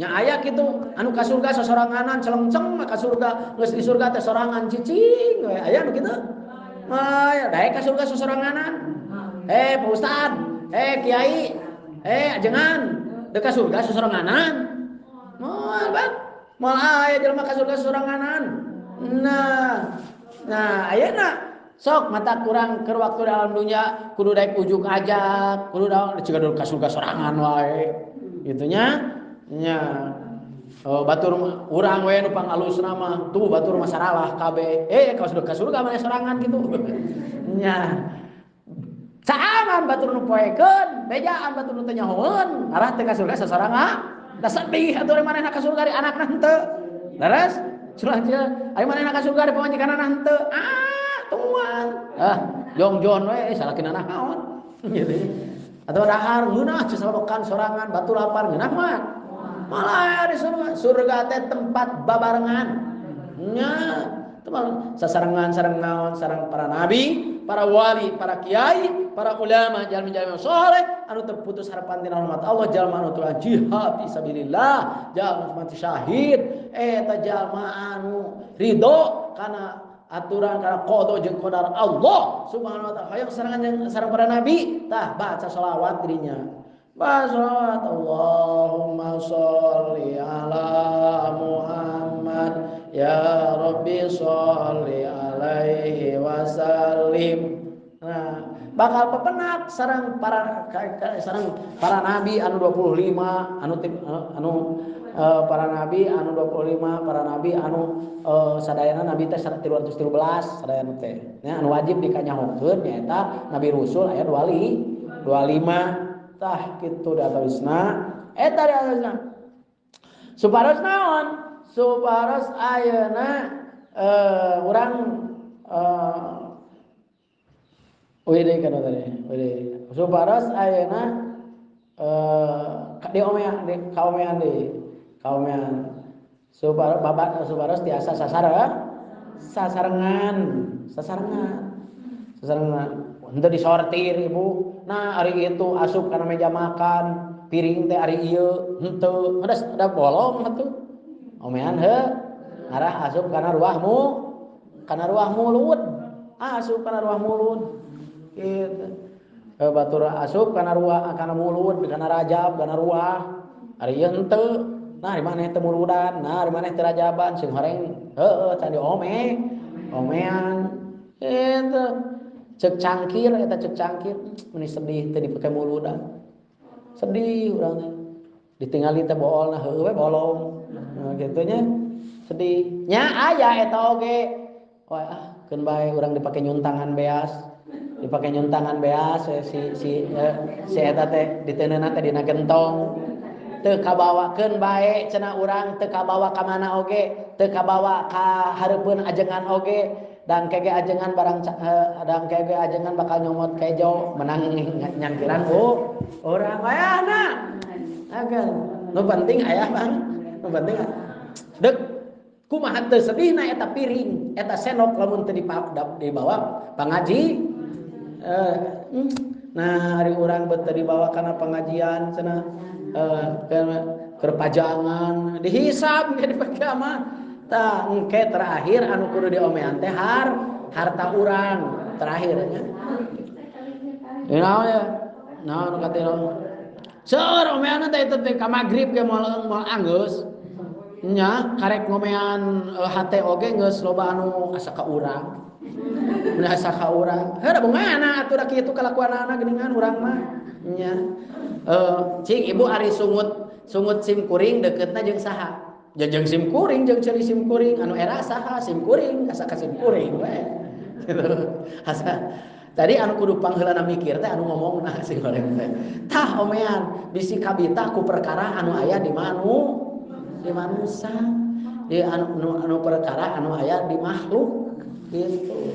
Nya aya kitu anu ka surga sosoranganan celengceng ka surga, geus di surga teh sorangan cicing we. Aya nu kitu? Aya daek ka surga sosoranganan. Pak Ustad, kiai, ajengan, deuk ka surga sosoranganan. Moal bang, moal aya jelema ka surga sosoranganan. Nah, ayeuna sok mata kurang keur waktu dalam dunia kudu daek ujuk ajak, kudu daek ciga ka surga sorangan wae. Gitu nya. Nya. Oh, batur urang we nu pangalusna mah, tuh batur mah saralah kabeh. Ka surga maneh sorangan kitu. Nya. Caangan batur nu poekeun, bejaan batur nu teu nyahoeun, arah teh ka surga sasorangan. Da sedih atuh manehna ka surga ari anakna henteu. Leres? Surah ari manehna ka surga ari pamajikanna henteu. Ah, tuan. Ah, jongjon we salakina naon. Gitu. Atau dahar ngeunah sasalokan sorangan batu lapar ngeunah mah. Malah di surga, surga teh tempat babarengan. Nya, teman sasarengan sareng naon sareng para nabi, para wali, para kiai, para ulama, jalmi-jalmi saleh anu terputus harapan tina rahmat Allah, jalma anu telah jihad fi sabilillah, jalma mati syahid, eta jalma anu ridho kana aturan kana qada jeung qadar Allah Subhanahu wa taala. Hayang sarengan jeung sareng para nabi, tah baca selawat dirinya. Baca selawat Allahumma sholli ala Muhammad ya Rabbi sholli alaihi wasallim. Nah, bakal pepenak sareng para nabi anu 25 anu Para nabi anu 25, para nabi anu sadayana nabi teh 313 sadayana teh. Nya anu wajib dikanyahokeun nyaeta nabi rusul aya 25. Tah kitu datawisna eta datawisna. Supados naon? Supados ayeuna urang uih deui kana tadi. Uih deui. Supados ayeuna di omean di kaomean deui. Kaomean. Supados supados tiasa sasarengan, sasarengan. Sasarengan. Henteu disortir ibu. Nah, ari itu asup kana meja makan, piring teh ari ieu henteu. Ada bolong atuh. Omean heuh. Ngarah asup kana ruah kana ruah mulut. Asup kana ruah mulut. Gitu. Batur asup kana ruah kana mulut, kana rajab, kana ruah. Ari ieu henteu. Nah, di maneh teu muludan, nah di maneh teu rajaban sing horeng heueuh can diome. Omean. Gitu. Cek cangkir eta cek cangkir meni sedih teu dipake muludan. Sedih urang teh. Ditingali teh boolna heueuh we bolong. Nah, kitu nya. Sedih. Nya aya eta oge. Wah, ah keun bae urang dipake nyuntangan beas. Dipake nyuntangan beas si si eta teh diteuneunan teh dina gentong. Teu kabawakeun bae cenah urang teu kabawa ka mana oge, teu kabawa ka hareupeun ajengan oge. Dan kege ajengan barang dan kege ajengan bakal nyomot kejo menang nyangkiran urang ayahna. Agan nu penting ayah bang, nu penting dek kumaha teu sedihna eta piring, eta sendok lamun teu dibawa pangaji. Nah ari urang beut teu dibawa kana pengajian cenah keur pajangan dihisab ge dipake mah. Tah engke terakhir anu kudu diomean teh harta urang terakhir nya. Naon ya? Naon katilu? Seur omean teh itu teh ka magrib ge moal anggeus. Nya karek ngomean hate oge geus loba anu asa ka urang. Mun asa ka urang. Heuh da bungana atuh da kitu kalakuanana geuningan urang mah. Nya. Cing ibu ari sungut sim kuring deketna jeung saha? Jeung sim kuring, jeung ceri sim kuring, anu era saha sim kuring, asa ka sim kuring we. Gitu. Asa tadi anu kudu pangheulana mikir teh anu ngomongna sing goreng teh. Tah omean bisi kabita ku perkara anu aya di di manusia, di anu perkara anu aya di makhluk gitu.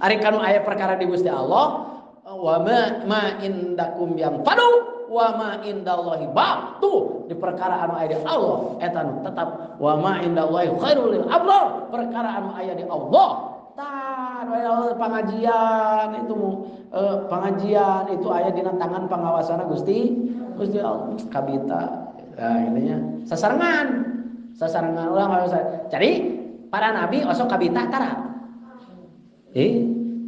Ari kanu aya perkara di Gusti Allah, wa ma indakum yang padu wa ma indallahi baqtu, di perkara anu aya di Allah eta nu tetap wa ma indallahi khairul lil abrar, perkara anu aya di Allah. Tah anu aya Allah pengajian itu pengajian itu aya dina tangan pangawasana Gusti Allah kabita. Nah intinya sasarengan urang cari para nabi osok kabita tara.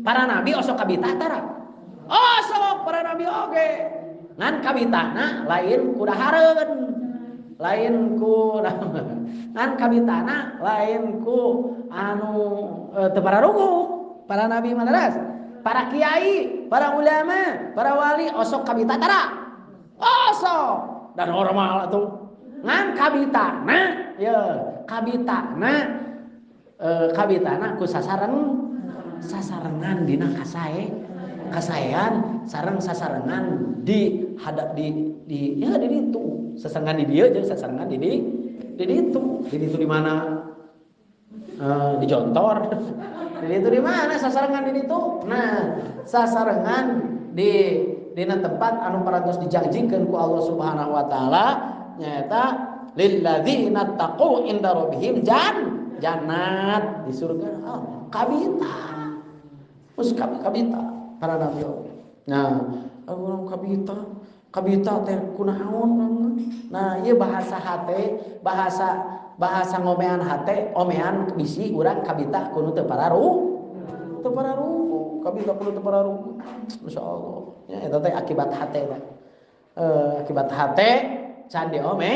Para nabi osok kabita tara. Osok para nabi oge. Ngan kabitana lain ku dahareun, lain ku ngan kabitana lain ku anu teu pararuguh. Para nabi mah leres, para kiai, para ulama, para wali osok kabita tara. Osok dan normal atuh. Ngan kabitana ye, kabitana kabitana ku sasarengan dina kasaean sareng sasarengan di hadap di ya di ditu sasarengan di dieu jeung sasarengan di ditu di ditu di mana di jontor di ditu di mana sasarengan di ditu. Nah sasarengan di dina tempat anu parantos dijanjikeun ku Allah Subhanahu wa taala nyaeta lilladzina taqau inda rabbihim jannat di surga. Oh, kabita mus kabita para nabi. Nah, urang kabita teh kunaon. Nah, ieu bahasa hate, bahasa ngomean hate, omean bisi urang kabita kudu teu pararuh. Teu pararuh, kabita kudu teu pararuh. Masyaallah. Ya eta teh akibat hate teh. Akibat hate can diome,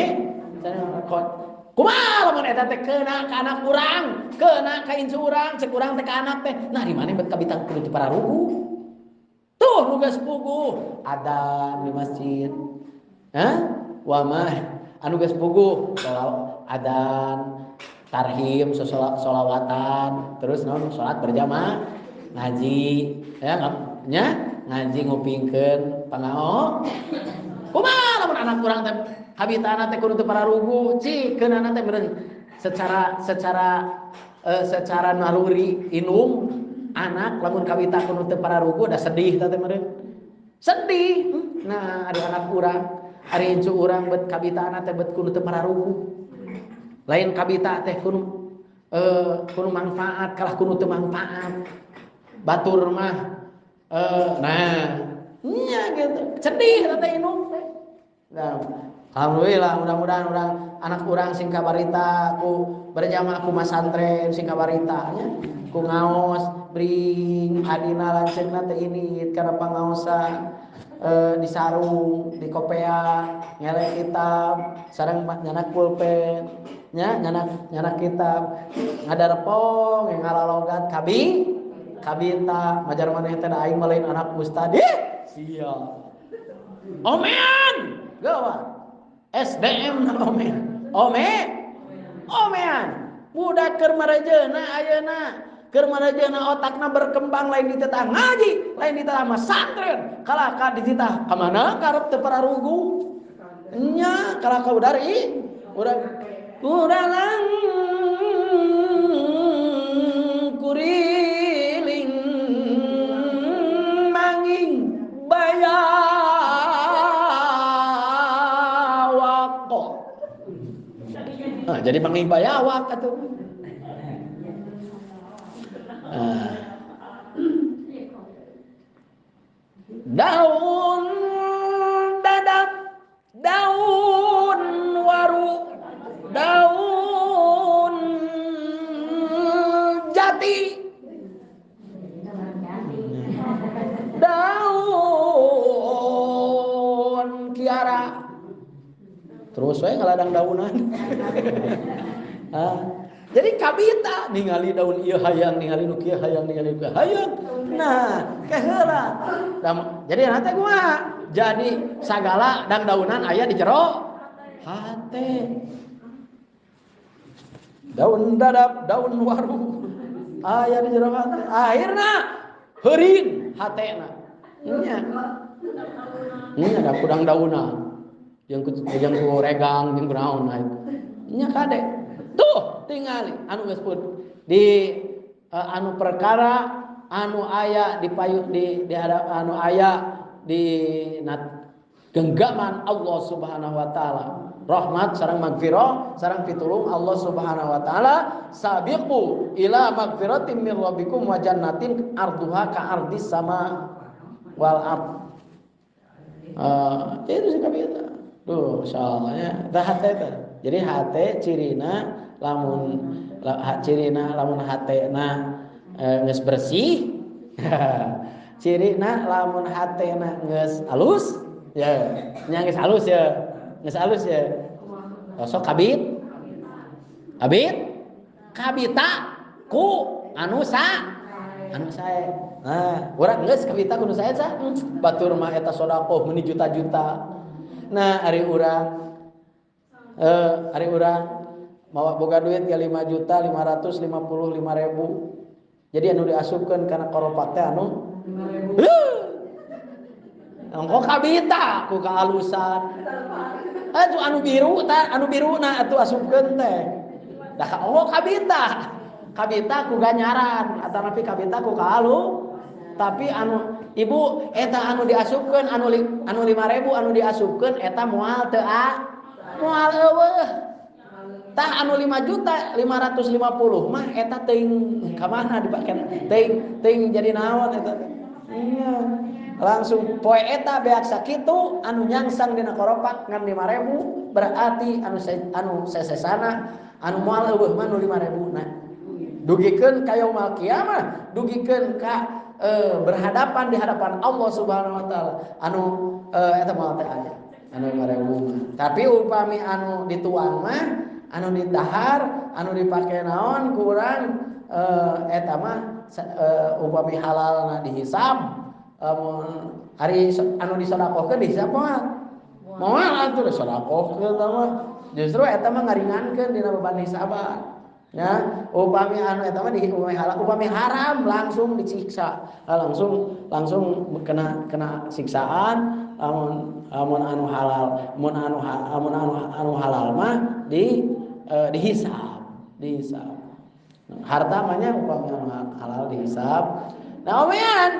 kumaha lamun eta teh keuna ka anak urang, keuna ka incu urang, cek urang teh ka anak teh. Nah, di mana bet kabita kudu teu pararuh? Tuh nu geus puguh adan di masjid. Hah? Wa ma Anu geus puguh adzan, tarhim, sholawatan, terus naon salat berjamaah, ngaji, ya nya ngaji ngupingkeun pangao. Kumaha lamun anak urang teh kabitana teh kudu teu pararugu, cikeunana teh meureun secara secara secara naluri indung anak lamun kawita kudu teu pararugu da sedih teh meureun. Sedih. Nah, ari anak urang, ari incu urang bet kabitana teh bet kudu teu pararugu. Lain kabita teh kudu kudu manfaat kalah kudu teu manfaat. Batur mah nah nya gitu. Sedih teh indung teh. Nah, alhamdulillah mudah-mudahan urang anak urang sing kabarita ku berjamaah ku masantren sing kabarita nya ku ngaos bring adina lanceukna teh ini kana pangaosan di sarung di kopea ngelek kitab sareng nyanak pulpen nya nyanak kitab ngadarepong ngalalogat kabi kabita majar maneh teh aing mah lain anak ustad sia omean gawat SDM na omean omean budak keur marejeuna ayeuna keur marejeuna otakna berkembang lain dititah ngaji lain dititah masantren kalah ka dititah ka mana karep teu pararugu nya kalah ka udari urang kuralang kuriling manging bayawak. Nah, jadi manging bayawak atuh. Nah. Daun dadap, daun waru, daun jati, daun kiara. Terus we ngaladang daunan. Ah. Jadi kabita ningali daun ieu hayang, ningali nu kieu hayang, ningali nu kieu hayang. Nah, keheula. Jadi nanti kumaha? Jadi sagala dang daunan aya di jero hate. Daun dadap, daun waru aya di jero hate. Akhirna heurin hatena. Nya. Nya da kudang daunan. Jeung ku regang jeung ku naon nya kade. Tuh tingali anu geus pun di anu perkara anu aya di payu di hadap anu aya di genggaman Allah Subhanahu wa taala. Rahmat sareng magfirah sareng pitulung Allah Subhanahu wa taala, sabiqu ila magfiratin min rabbikum wa jannatin arduha ka ardis sama wal ard. Itu sih kabita. Tuh soalnya tah hate teh. Jadi hate cirina lamun cirina lamun hatena geus bersih, cirina lamun hatena geus alus ya, nya geus alus ya, geus alus ya. Sok kabit kabit kabita ku anu sa anu sae. Nah, urang geus kabita ku nu sae sa batur mah eta sedekah meuni juta-juta. Nah, ari urang mawa boga duit ya 5.555.000. Jadi anu diasupkeun kana koropak teh anu 5.000. Engko kabita ku kaalusan. Atuh anu biru tah, anu biruna atuh asupkeun teh. Dah oh kabita. Kabita ku ganyaran atanapi kabita ku kaalu. Tapi anu ibu eta anu diasupkeun anu 5.000 anu diasupkeun eta moal teu moal eueuh. Tah anu 5.550.000 mah eta teuing ka mana dipake teuing teuing jadi naon eta teh. Iya. Langsung poe eta beak sakitu anu nyangsang dina koropak ngan 5.000 berarti anu sesesana anu moal eueuh mah nu 5.000 na. Dugikeun ka yaumul kiamah, dugikeun ka berhadapan di hadapan Allah Subhanahu wa taala anu eta moal teh aya anu 5.000. Tapi upami anu dituang mah anu didahar anu dipake naon kurang eta mah upami halalna dihisab hari anu disodakohkeun dihisab mah Moal atuh sedekahkeun tah mah. Justru eta mah ngaringankeun dina beban hisaban. Ya, upami anu eta mah di upami halal, upami haram langsung disiksa. Langsung langsung kena kena siksaan. Lamun lamun anu halal, mun anu lamun anu anu halal mah di dihisab, dihisab. Harta mah nya upami anu halal dihisab. Nah, omean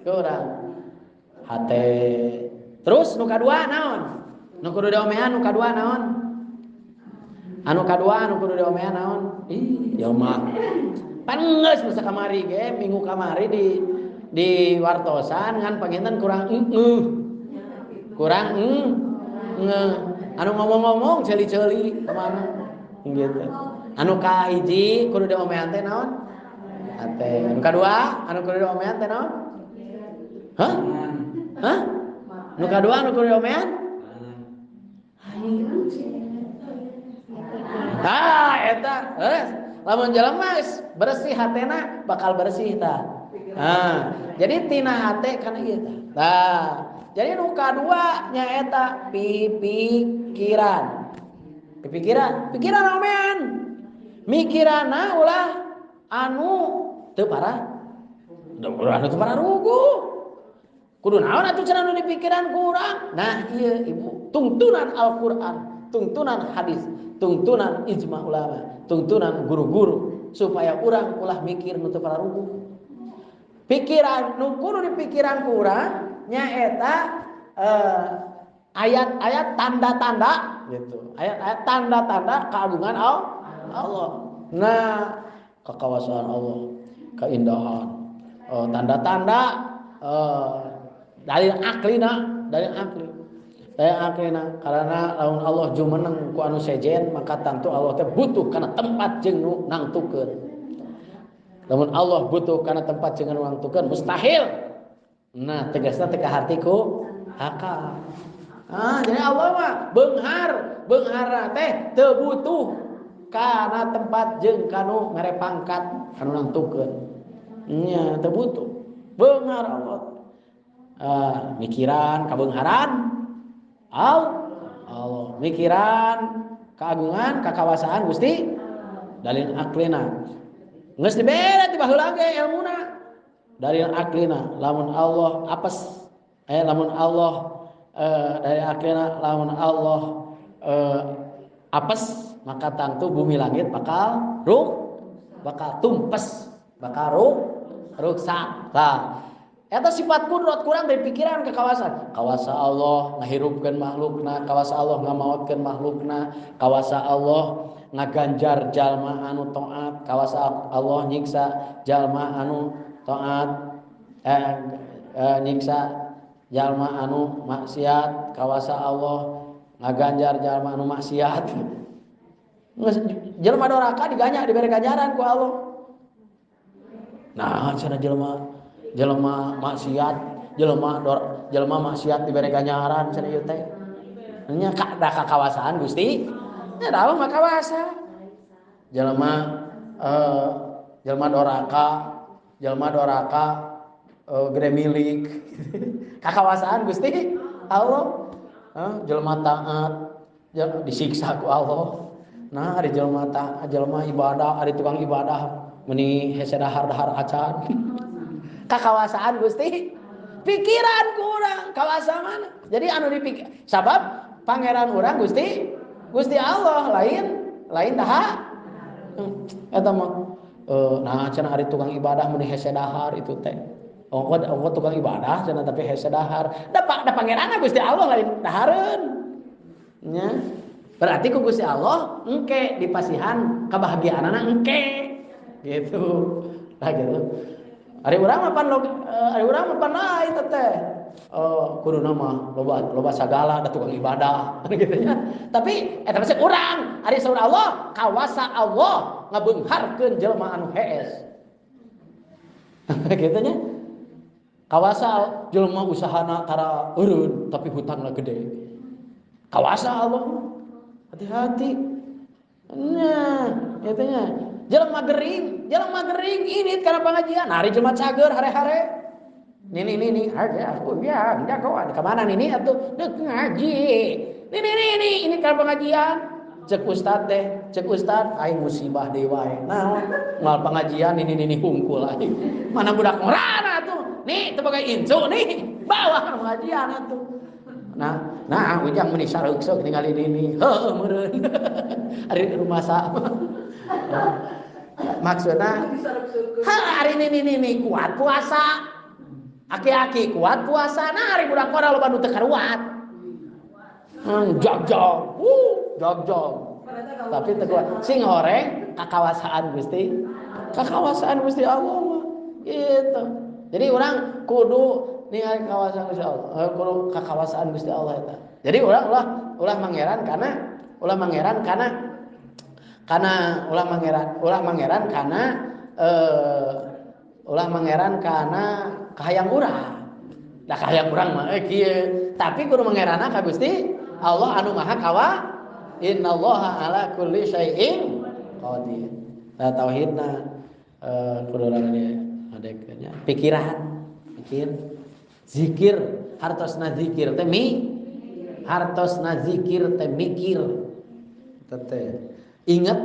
kurang hate. Terus nu kadua naon? Nu kudu diomean nu kadua naon? Anu kadua anu kudu diomean naon? Ih, ya mah. Pan geus masa kamari ge, minggu kamari di wartosan ngan panginten kurang ngeuh. Kurang ngeuh. Anu ngomong-ngomong ceuli-ceuli kemana? Gitu. Anu kahiji kudu diomean teh naon? Hate. Anu kadua anu kudu diomean teh naon? Hah? Hah? Nu kadua anu kudu diomean? Tah eta, lamun jelema bersih hatena bakal bersih tah. Nah, jadi tina hate kana ieu tah. Tah, jadi nu kadua nyaeta pipikiran. Pipikiran, pikiran omean. Mikirana ulah anu teu parah. Ulah anu teu parah ruguh. Kudu naon atuh cenah nu dipikiran kurang. Nah, ieu ibu, tungtunan Al-Qur'an, tungtunan hadis, tungtunan ijma ulama, tungtunan guru-guru supaya urang ulah mikir nu teu pararuguh. Pikiran nu kudu dipikiran ku urang nyaeta ayat-ayat tanda-tanda gitu. Ayat-ayat tanda-tanda keagungan Allah. Nah, kekuasaan Allah, keindahan, tanda-tanda dalil aklina, dalil akli. Dalil aklina karena lamun Allah jumeneng ku anu sejen maka tentu Allah teh butuh kana tempat jeung nu nangtukeun. Lamun Allah butuh kana tempat jeung nu nangtukeun mustahil. Nah, tegasna teh kaharti ku akal. Ah, jadi Allah mah beunghar, beungharna teh teu butuh kana tempat jeung kanu mere pangkat kanu nangtukeun. Nya teu butuh. Beunghar Allah. Mikiran kabeungharan Allah, mikiran keagungan kakawasaan Gusti dalil aklina. Geus dibere ti baheula ge elmuna. Dalil aklina lamun Allah apes, lamun Allah dalil aklina lamun Allah apes maka tangtu bumi langit bakal bakal tumpes, bakal ruksak. Tah eta sifat kudrat kurang dari pikiran ke kawasan. Kawasa Allah ngahirupkeun makhlukna, kawasa Allah ngamaotkeun makhlukna, kawasa Allah ngaganjar jalma anu taat, kawasa Allah nyiksa jalma anu taat, nyiksa jalma anu maksiat, kawasa Allah ngaganjar jalma anu maksiat. Jelma doraka diganyak dibere ganjaran ku Allah. Nah, cenah jelema maksiat, jelema maksiat dibere ganjaran cenah ieu teh. Nya da kakawasaan Gusti. Nya da mah kawasa. Jelema jelema doraka gede milik. Kakawasaan Gusti Allah. Jelema taat disiksa ku Allah. Nah, ari jelema taat, jelema ibadah, ari tukang ibadah meni hese dahar-dahar acan. Kakawasaan Gusti, pikiran kurang kawasa mana. Jadi anu dipikir sabab pangeran urang Gusti, Gusti Allah lain lain daha. Eta mah nah cenah ari tukang ibadah meni hese dahar itu teh. Ongko tukang ibadah cenah tapi hese dahar. Da pangeranna Gusti Allah lain dahareun. Nya. Berarti ku Gusti Allah engke dipasihan kebahagiaanana engke. Gitu. Lah gitu. Ari urang mah pan ari urang mah pan lain teh. Kuduna mah loba sagala da tukang ibadah gitu nya. Tapi eta mah urang, ari saur Allah, kawasa Allah ngabeungharkeun jelema anu hees. Gitu nya. Kawasa jelema usahana tara eureun tapi hutangna gede. Kawasa Allah. Hati-hati. Nah, gitu nya. Jelema gering ini kana pengajian, ari jelema cager hare-hare. Nini nini aja aku ya jagoan ke mana nini atuh deuk ngaji. Nini nini ini kan pengajian. Cek ustad teh, cek ustad aing musibah deui wae. Naon? Moal pengajian nini nini hungkul aing. Mana budak ngorana atuh. Nih teu boga incu nih, bawa ka pengajian atuh. Nah, nah ujang meuni sareuk-seuk ningali nini. Heueuh meureun. Ari rumasa. Maksudna ha ari nini nini kuat puasa. Aki-aki kuat puasa, nah ari budak ngora loba nu teu karuat. Jag-jag. Jag-jag. Tapi teu kuat. Sing horeng kakawasaan Gusti. Kakawasaan Gusti Allah mah. Gitu. Jadi urang kudu ningali kawasan Gusti Allah, kudu kakawasaan Gusti Allah eta. Jadi urang ulah mangeran karena ulah mangeran karena karena ulah mangeran karena ulah mangeran karena kahayang urang. Da kahayang urang mah kieu. Tapi kudu mangeranna ka Gusti Allah anu Maha Kawa. Innallaha ala kulli syai'in qadir. Nah tauhidna kudu urang adekeunnya. Pikiran, pikir, zikir, hartosna zikir teh mi, hartosna zikir teh mikir. Teh inget,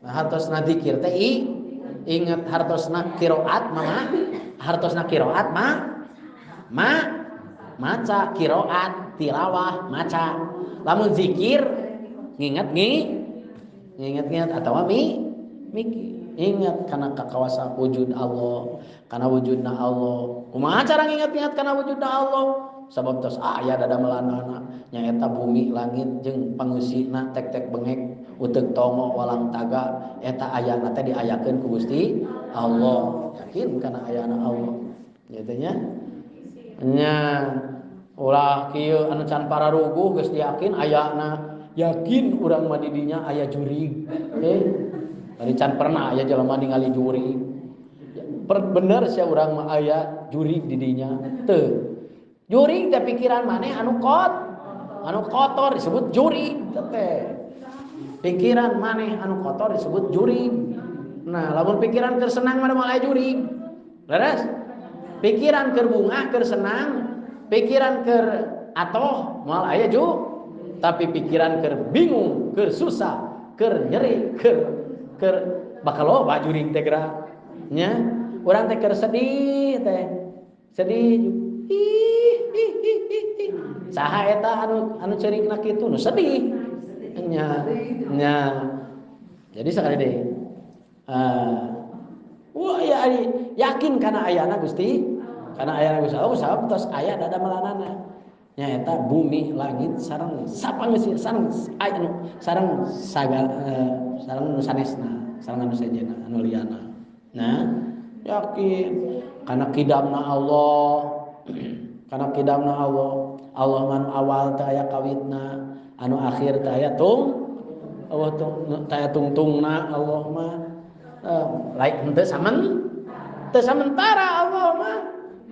hartosna zikir teh i, inget hartosna qiraat mah, hartosna qiraat mah ma maca qiraat, tilawah maca. Lamun zikir nginget nginget-nginget atawa mi mikir. Ingat karena kakawasa wujud Allah, karena wujudna Allah. Kumaha cara nginget-nginget karena wujudna Allah? Sabab tos aya dadamelanana nyaeta bumi langit jeung pangeusina tek-tek bengek uteuk tongo walang taga eta ayana teh diayakeun ku Gusti Allah. Yakin kana ayana Allah. Gitu nya. Nya ulah kieu anu can pararuguh geus yakin ayana. Yakin urang mah di dinya aya jurig. Tadi can pernah aya jelema ningali jurig. Bener sia urang mah aya jurig di dinya. Teu. Jurig teh pikiran maneh anu anu kotor disebut jurig teh. Pikiran maneh anu kotor disebut jurig. Nah, lamun pikiran keur senang mah moal aya jurig. Leres? Pikiran keur bungah keur senang, pikiran keur atoh moal aya ju. Tapi pikiran keur bingung, keur susah, keur nyeri, keur bakal loba jurig teh geura. Nya, urang teh keur sedih teh. Sedih. Ih, ih, ih, ih. Saha eta anu ceurikna kitu nu sedih. Nya, nya. Jadi sekali deui. Wah ya yakin kana ayana Gusti, kana ayana Gusti Allah sabab tos aya dadamelanana. Nyaeta bumi langit sareng sapangeusina sareng anu sareng sagala sareng nu sanesna, sareng anu sejenna anu liyana. Nah, yakin kana kidamna Allah, kana kidamna Allah. Allah man awal teh aya kawitna, anu akhir teh aya tung, Allah tung teh aya tungtungna Allah mah. Lain henteu samen, teu samentara Allah mah.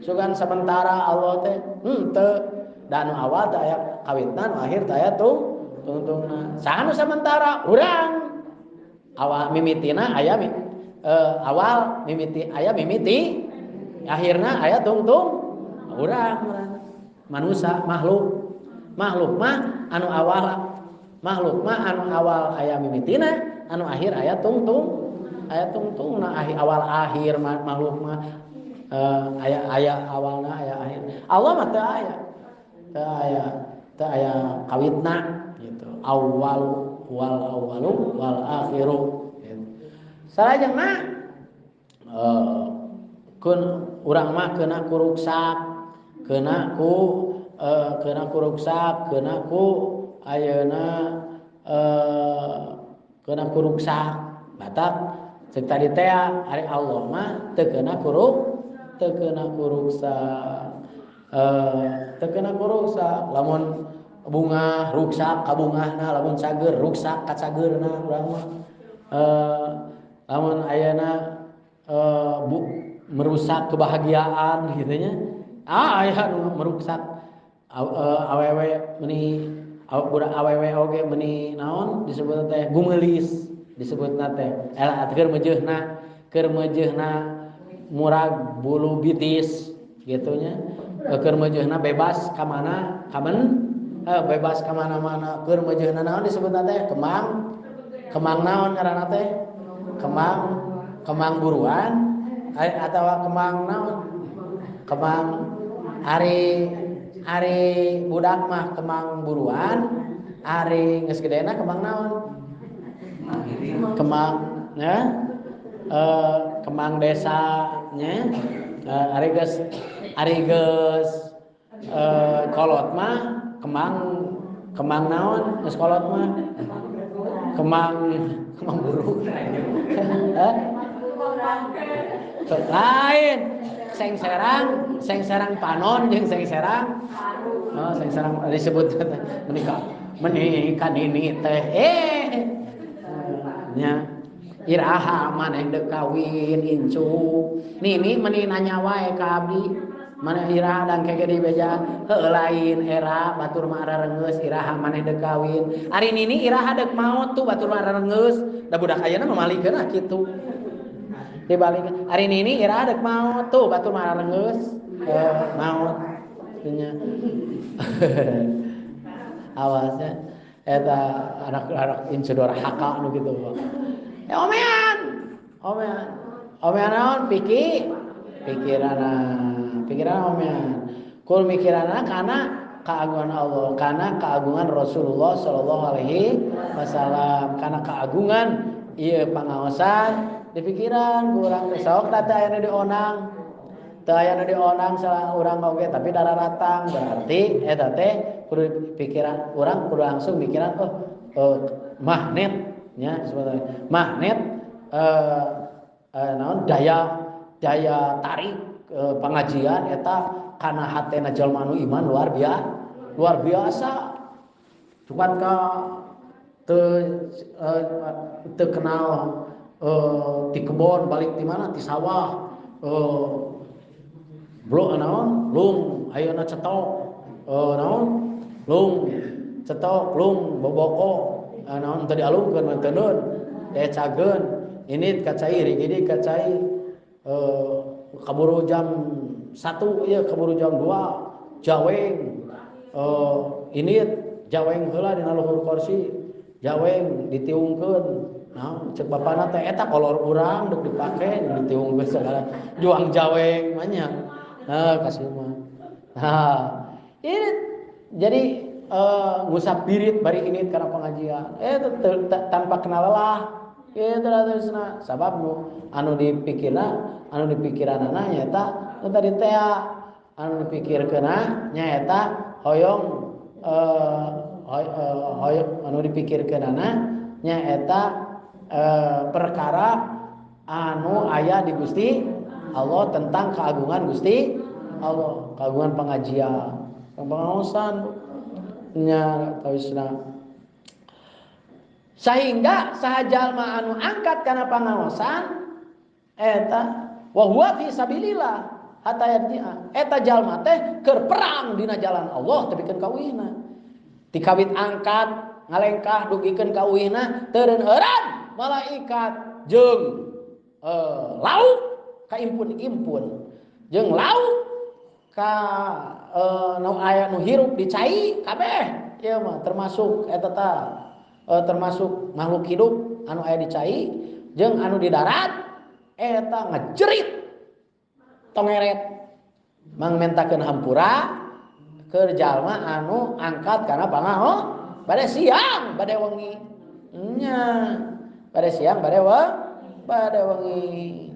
Sugan sementara Allah teh henteu. Da anu awal teh aya kawitna, anu akhir teh aya tungtungna. Saha nu samentara? Urang. Awal mimitina aya awal mimiti aya mimiti, akhirna aya tungtung. Urang manusia makhluk. Makhluk mah anu awal, makhluk mah anu awal aya mimitina, anu akhir aya tungtung. Aya tungtungna akhir awal akhir makhluk mah aya aya awalna aya akhir. Allah mah teu aya. Teu aya kawitna gitu. Awal wal awalu wal akhiru gitu. Salajengna kun urang mah kena ku ruksak, kena ku kena ku ruksak, kena ku ayeuna kena ku ruksak. Batak cek tadi teh ari Allah mah teu kena kuruk, teu kena ku ruksak. Teu kena ku ruksak. Lamun bunga ruksak ka bungahna, lamun cager ruksak ka cageurna urang mah. Lamun ayeuna merusak kebahagiaan gitu nya. Ah aya nu merusak awewe meuni budak awewe oge meuni naon disebut teh gumeulis disebutna teh. Eta keur meujeuhna murag bulu bitis. Gitu nya. Keur meujeuhna bebas ka mana? Kamen bebas ka mana-mana. Keur meujeuhna naon disebutna teh? Kemang. Kemang naon ngaranna teh? Kemang, kemang buruan atawa kemang naon? Kemang ari ari budak mah kemang buruan, ari geus gedena kemang naon? Kemang ya. Kemang desa nya. Ari geus kolot mah kemang, kemang naon geus kolot mah? Kemang, kemang buruk. Hah? Lain sengserang, sengserang panon jeung sengserang. Oh, sengserang disebut menikah. Menikah nini teh nya iraha maneh deuk kawin incu. Nini meni nanya wae ka abdi. Maneh iraha dangke ge dibeja heuh lain era batur mah arareungeus iraha maneh deuk kawin. Ari nini iraha deuk maot tuh batur mah arareungeus. Da budak ayeuna mah malikeun ah kitu. Dibalik ari nini iraha deuk maot tuh batur mah arareungeus maot nya. Awasnya eta anak-anak incu dorhaka nu kitu. Ya omean. Omean. Omean naon pikirana. Pikiran omean. Kul mikirana karena keagungan Allah, karena keagungan Rasulullah sallallahu alaihi wasallam, karena keagungan ieu pangaosan di pikiran kurang teh sok teh aya nu dionang. Teu aya nu dionang salah urang oge tapi dararatang berarti eta teh kudu pikiran urang kudu langsung mikiran oh magnet nya sebenarnya magnet naon daya daya tarik pengajian eta kana hatena jalma anu iman luar biasa. Cuman ka teu kenal ti kebon balik di mana ti sawah blok naon lung ayeuna cetok naon lung cetok lung boboko naon teu dialungkeun mah teu cageun ini ka cai rigidi ka cai kaburu jam 1 ya kaburu jam 2 jaweng ini jaweng heula dina luhur kursi jaweng ditiungkeun naon cek bapana teh eta kolor urang deuk dipake ditiungkeun segala juang jaweng mah nya kasih mah. Nah ini jadi ngusap birit bari ini karena pengajian tanpa kenal lelah kitu terusna sabab nu anu dipikirna anu dipikiranana nyaeta nu tadi teh anu dipikirkeunna nyaeta hoyong hoyong anu dipikirkeunana nyaeta perkara anu aya di Gusti Allah tentang keagungan Gusti Allah, keagungan pengajian, pengaosan nya tawisna. Sehingga saha jalma anu angkat kana pangaosan eta wa huwa fi sabilillah hatta yarji'a eta jalma teh keur perang dina jalan Allah tepikeun ka uihna. Tikawit angkat ngalengkah dugikeun ka uihna teureun eureun malaikat jeung lauk ka impun-impun jeung lauk ka nu aya nu hirup di cai kabeh ieu mah termasuk eta tah termasuk makhluk hidup anu aya di cai jeung anu di darat eta ngejerit tongeret mangmentakeun hampura keur jalma anu angkat kana pangao bade siang bade wengi nya bade siang bade bade wengi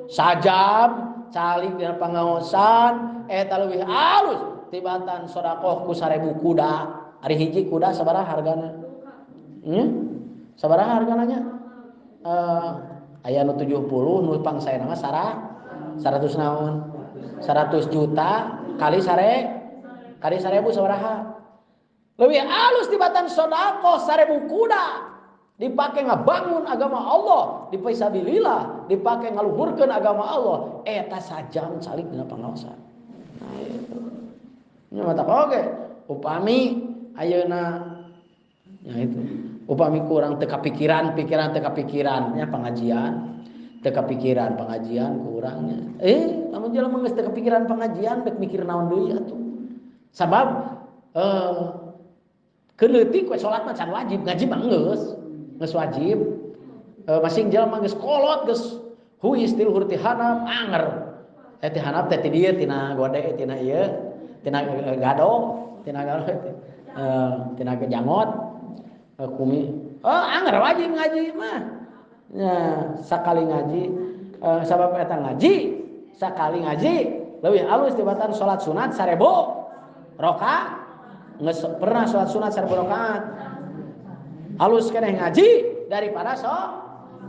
sajam calik dina pangaosan eta leuwih alus tibatan sedekah ku 1000 kuda. Ari hiji kuda sabaraha hargana? Sabaraha hargana nya? Aya nu 70 nu pangsaena mah 100 naon? 100 juta kali kali 1000 sabaraha? Leuwih alus tibatan sedekah 1000 kuda dipake ngabangun agama Allah, dipisabilillah, dipake ngaluhurkeun agama Allah, eta sajam calik dina pangaosan. Nah itu. Nya mata oge, upami ayeuna nya itu. Upami kurang teu kapikiran, pikiran teu kapikiran nya pengajian. Teu kapikiran pengajian ku urangnya. Lamun jelema geus teu kapikiran pengajian dek mikir naon deui atuh. Sabab keur leutik we salat mah can wajib, ngaji mah geus. Geus wajib. Masing jelema geus kolot geus huis ti luhur ti handap anger. Ti handap teh ti dieu tina gode tina ieu tina gado tina gado tina jangot kumi. Anger wajib ngaji mah. Nya sakali ngaji sabab eta ngaji sakali ngaji leuwih alus tibatan salat sunat 1000 rakaat. Geus pernah salat sunat 1000 rakaat. Alus keneh ngaji daripada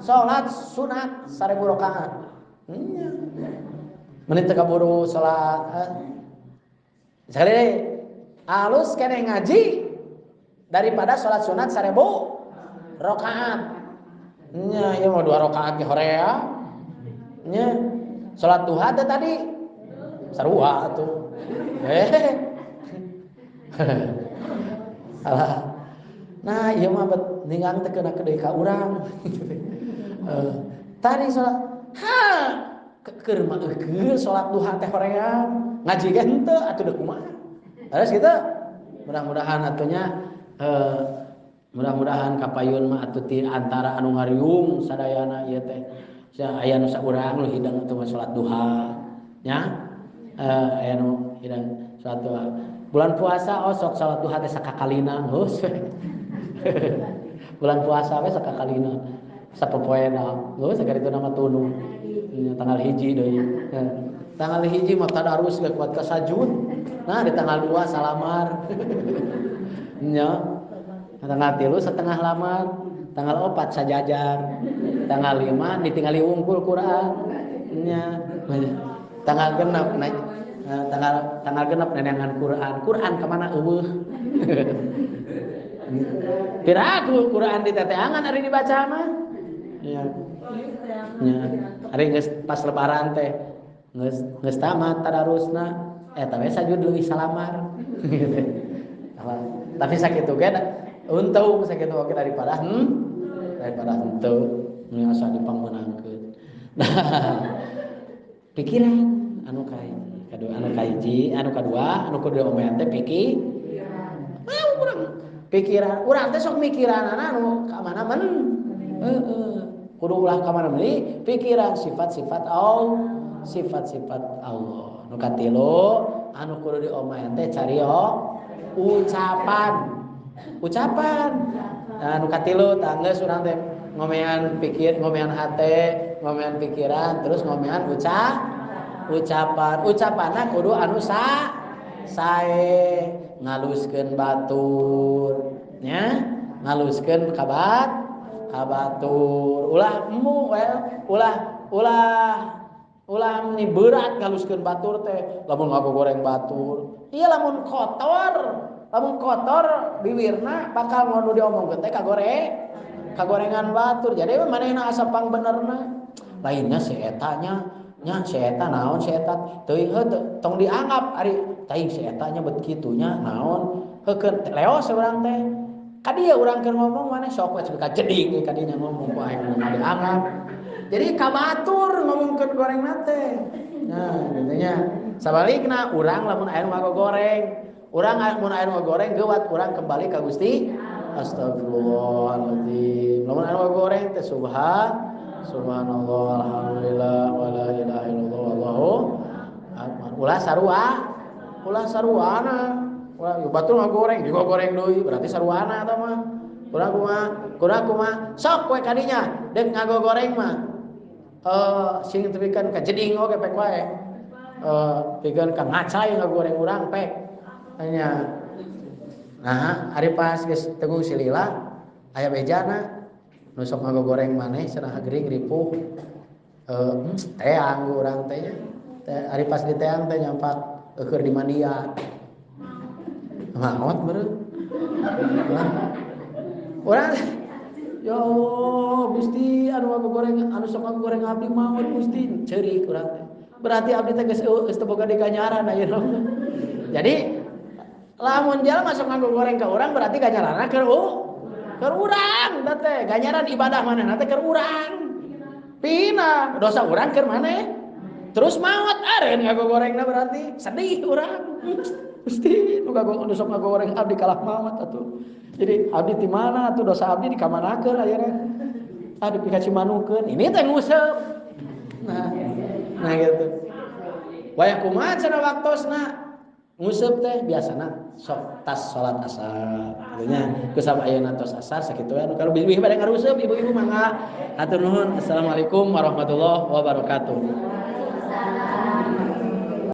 salat sunat 1000 rakaat. Nya. Menit teu kaburu salat. Sekali deui alus keneh ngaji daripada salat sunat 1000 rakaat. Nya ieu mah 2 rakaat ge horea. Nya salat duha teh tadi sarua atuh. Alah. Nah, ieu mah bet ninggang teh keuna deui ka urang. Tadi salat ha keur mah eukeun salat duha teh horea. Ngaji ge henteu atuh deuk kumaha. Terus kitu mudah-mudahan atunya mudah-mudahan kapayun mah atuh ti antara anu ngariung sadayana ieu teh aya nu saurang nu hidang atuh salat duha nya aya nu hidang salat duha bulan puasa osok salat duha teh sakakalina geus bulan puasa we sakakalina sapopoena geus sagaritu nama tunu tanggal 1 deui tanggal 1 mah tadarus ge kuat ka sajud nah di tanggal 2 salamar nya tanggal 3 setengah lamar, tanggal 4 sajajar, tanggal 5 ditinggali wungkul Quran, nya, tanggal genep, tanggal genep neneangan Quran, Quran kemana eueuh? Piraku Quran diteteangan ari dibaca mah, nya, nya, ari geus pas lebaran teh, geus tamat tadarusna, eta we sajud leuwih salamar, tapi sakitu ge untung sakitu oge daripada daripada henteu nu asa dipangmeunangkeun. Nah, pikiran anu kahiji, kadua anu kahiji, anu kadua, anu kudu diomean teh pikiran. Mau urang pikiran, urang teh sok mikiranana anu ka mana men. Heeh. Kudu ulah ka mana meuli pikiran sifat-sifat Allah, sifat-sifat Allah. Nu katilu anu kudu diomean teh cario ucapan. Ucapan. Nah, nu katilu tanggeus urang teh ngomean pikir, ngomean hate, ngomean pikiran, terus ngomean ucapan. Ucapanna kudu anu sae, ngaluskeun batur, nya, ngaluskeun ka batur. Ulah emu ulah ulah ulah ni berat ngaluskeun batur teh, lamun ngagoreng batur. Ieu lamun kotor lamun kotor biwirna bakal ngono diomongkeun teh kagorengan batur. Jadi manehna asa pangbenerna. Lainnya si eta nya, nya si eta naon si eta teuing heuh tong dianggap ari teuing si eta nya bet kitu nya naon heukeun leos urang teh. Ka dieu urang keur ngomong maneh sok we ka jeding ka dinya ngomong ku aing mah dianggap. Jadi ka batur ngomongkeun gorengna teh. Nah, kitu nya. Sabalikna urang lamun aya nu ngagoreng urang mun aya nu ngagoreng geuwat urang kembali ka Gusti. Astagfirullahaladzim. Lamun aya nu ngagoreng teh subhanallah alhamdulillah wala ilaha illallah wallahu akbar. Ulah sarua, ulah saruana. Ulah batur ngagoreng, digoreng deui berarti saruana eta mah. Kurang kumaha? Kurang kumaha? Sok we kadinya deuk ngagoreng mah. Sing tepikeun ka jeding oge pek wae. Pikeun ka ngacai ngagoreng urang pek. Nya. Nah, ari pas geus teguh silila aya bejana nu sok ngagoreng maneh cenah gering ripuh. Teang urang teh nya. Ari pas diteang teh nyampak eueur di mandian. Maot meureun. Urang ya Allah Gusti anu ngagoreng anu sok ngagoreng abdi maot Gusti ceurik urang teh. Berarti abdi teh geus teu boga diganjaran ayeuna. Jadi lamun jalma sok ngagoreng ka urang berarti ganjaranna keur urang teh ganjaran ibadah manehna teh keur urang. Pindah dosa urang keur maneh. Terus maot aren ngagogorengna berarti sedih urang. Gusti nu sok ngagogoreng abdi kalah maot atuh. Jadi abdi di mana atuh dosa abdi dikamanakeun ayeuna? Ah dipikacimanukeun. Ini teh nguseup. Nah, nah gitu. Wayah kumaha cenah waktosna? Nguseup teh biasana sok tas salat asar. Kitu nya kusab ayeuna tos asar sakitu we anu kalau bade ngaruseup ibu-ibu mangga. Hatur nuhun. Assalamualaikum warahmatullahi wabarakatuh.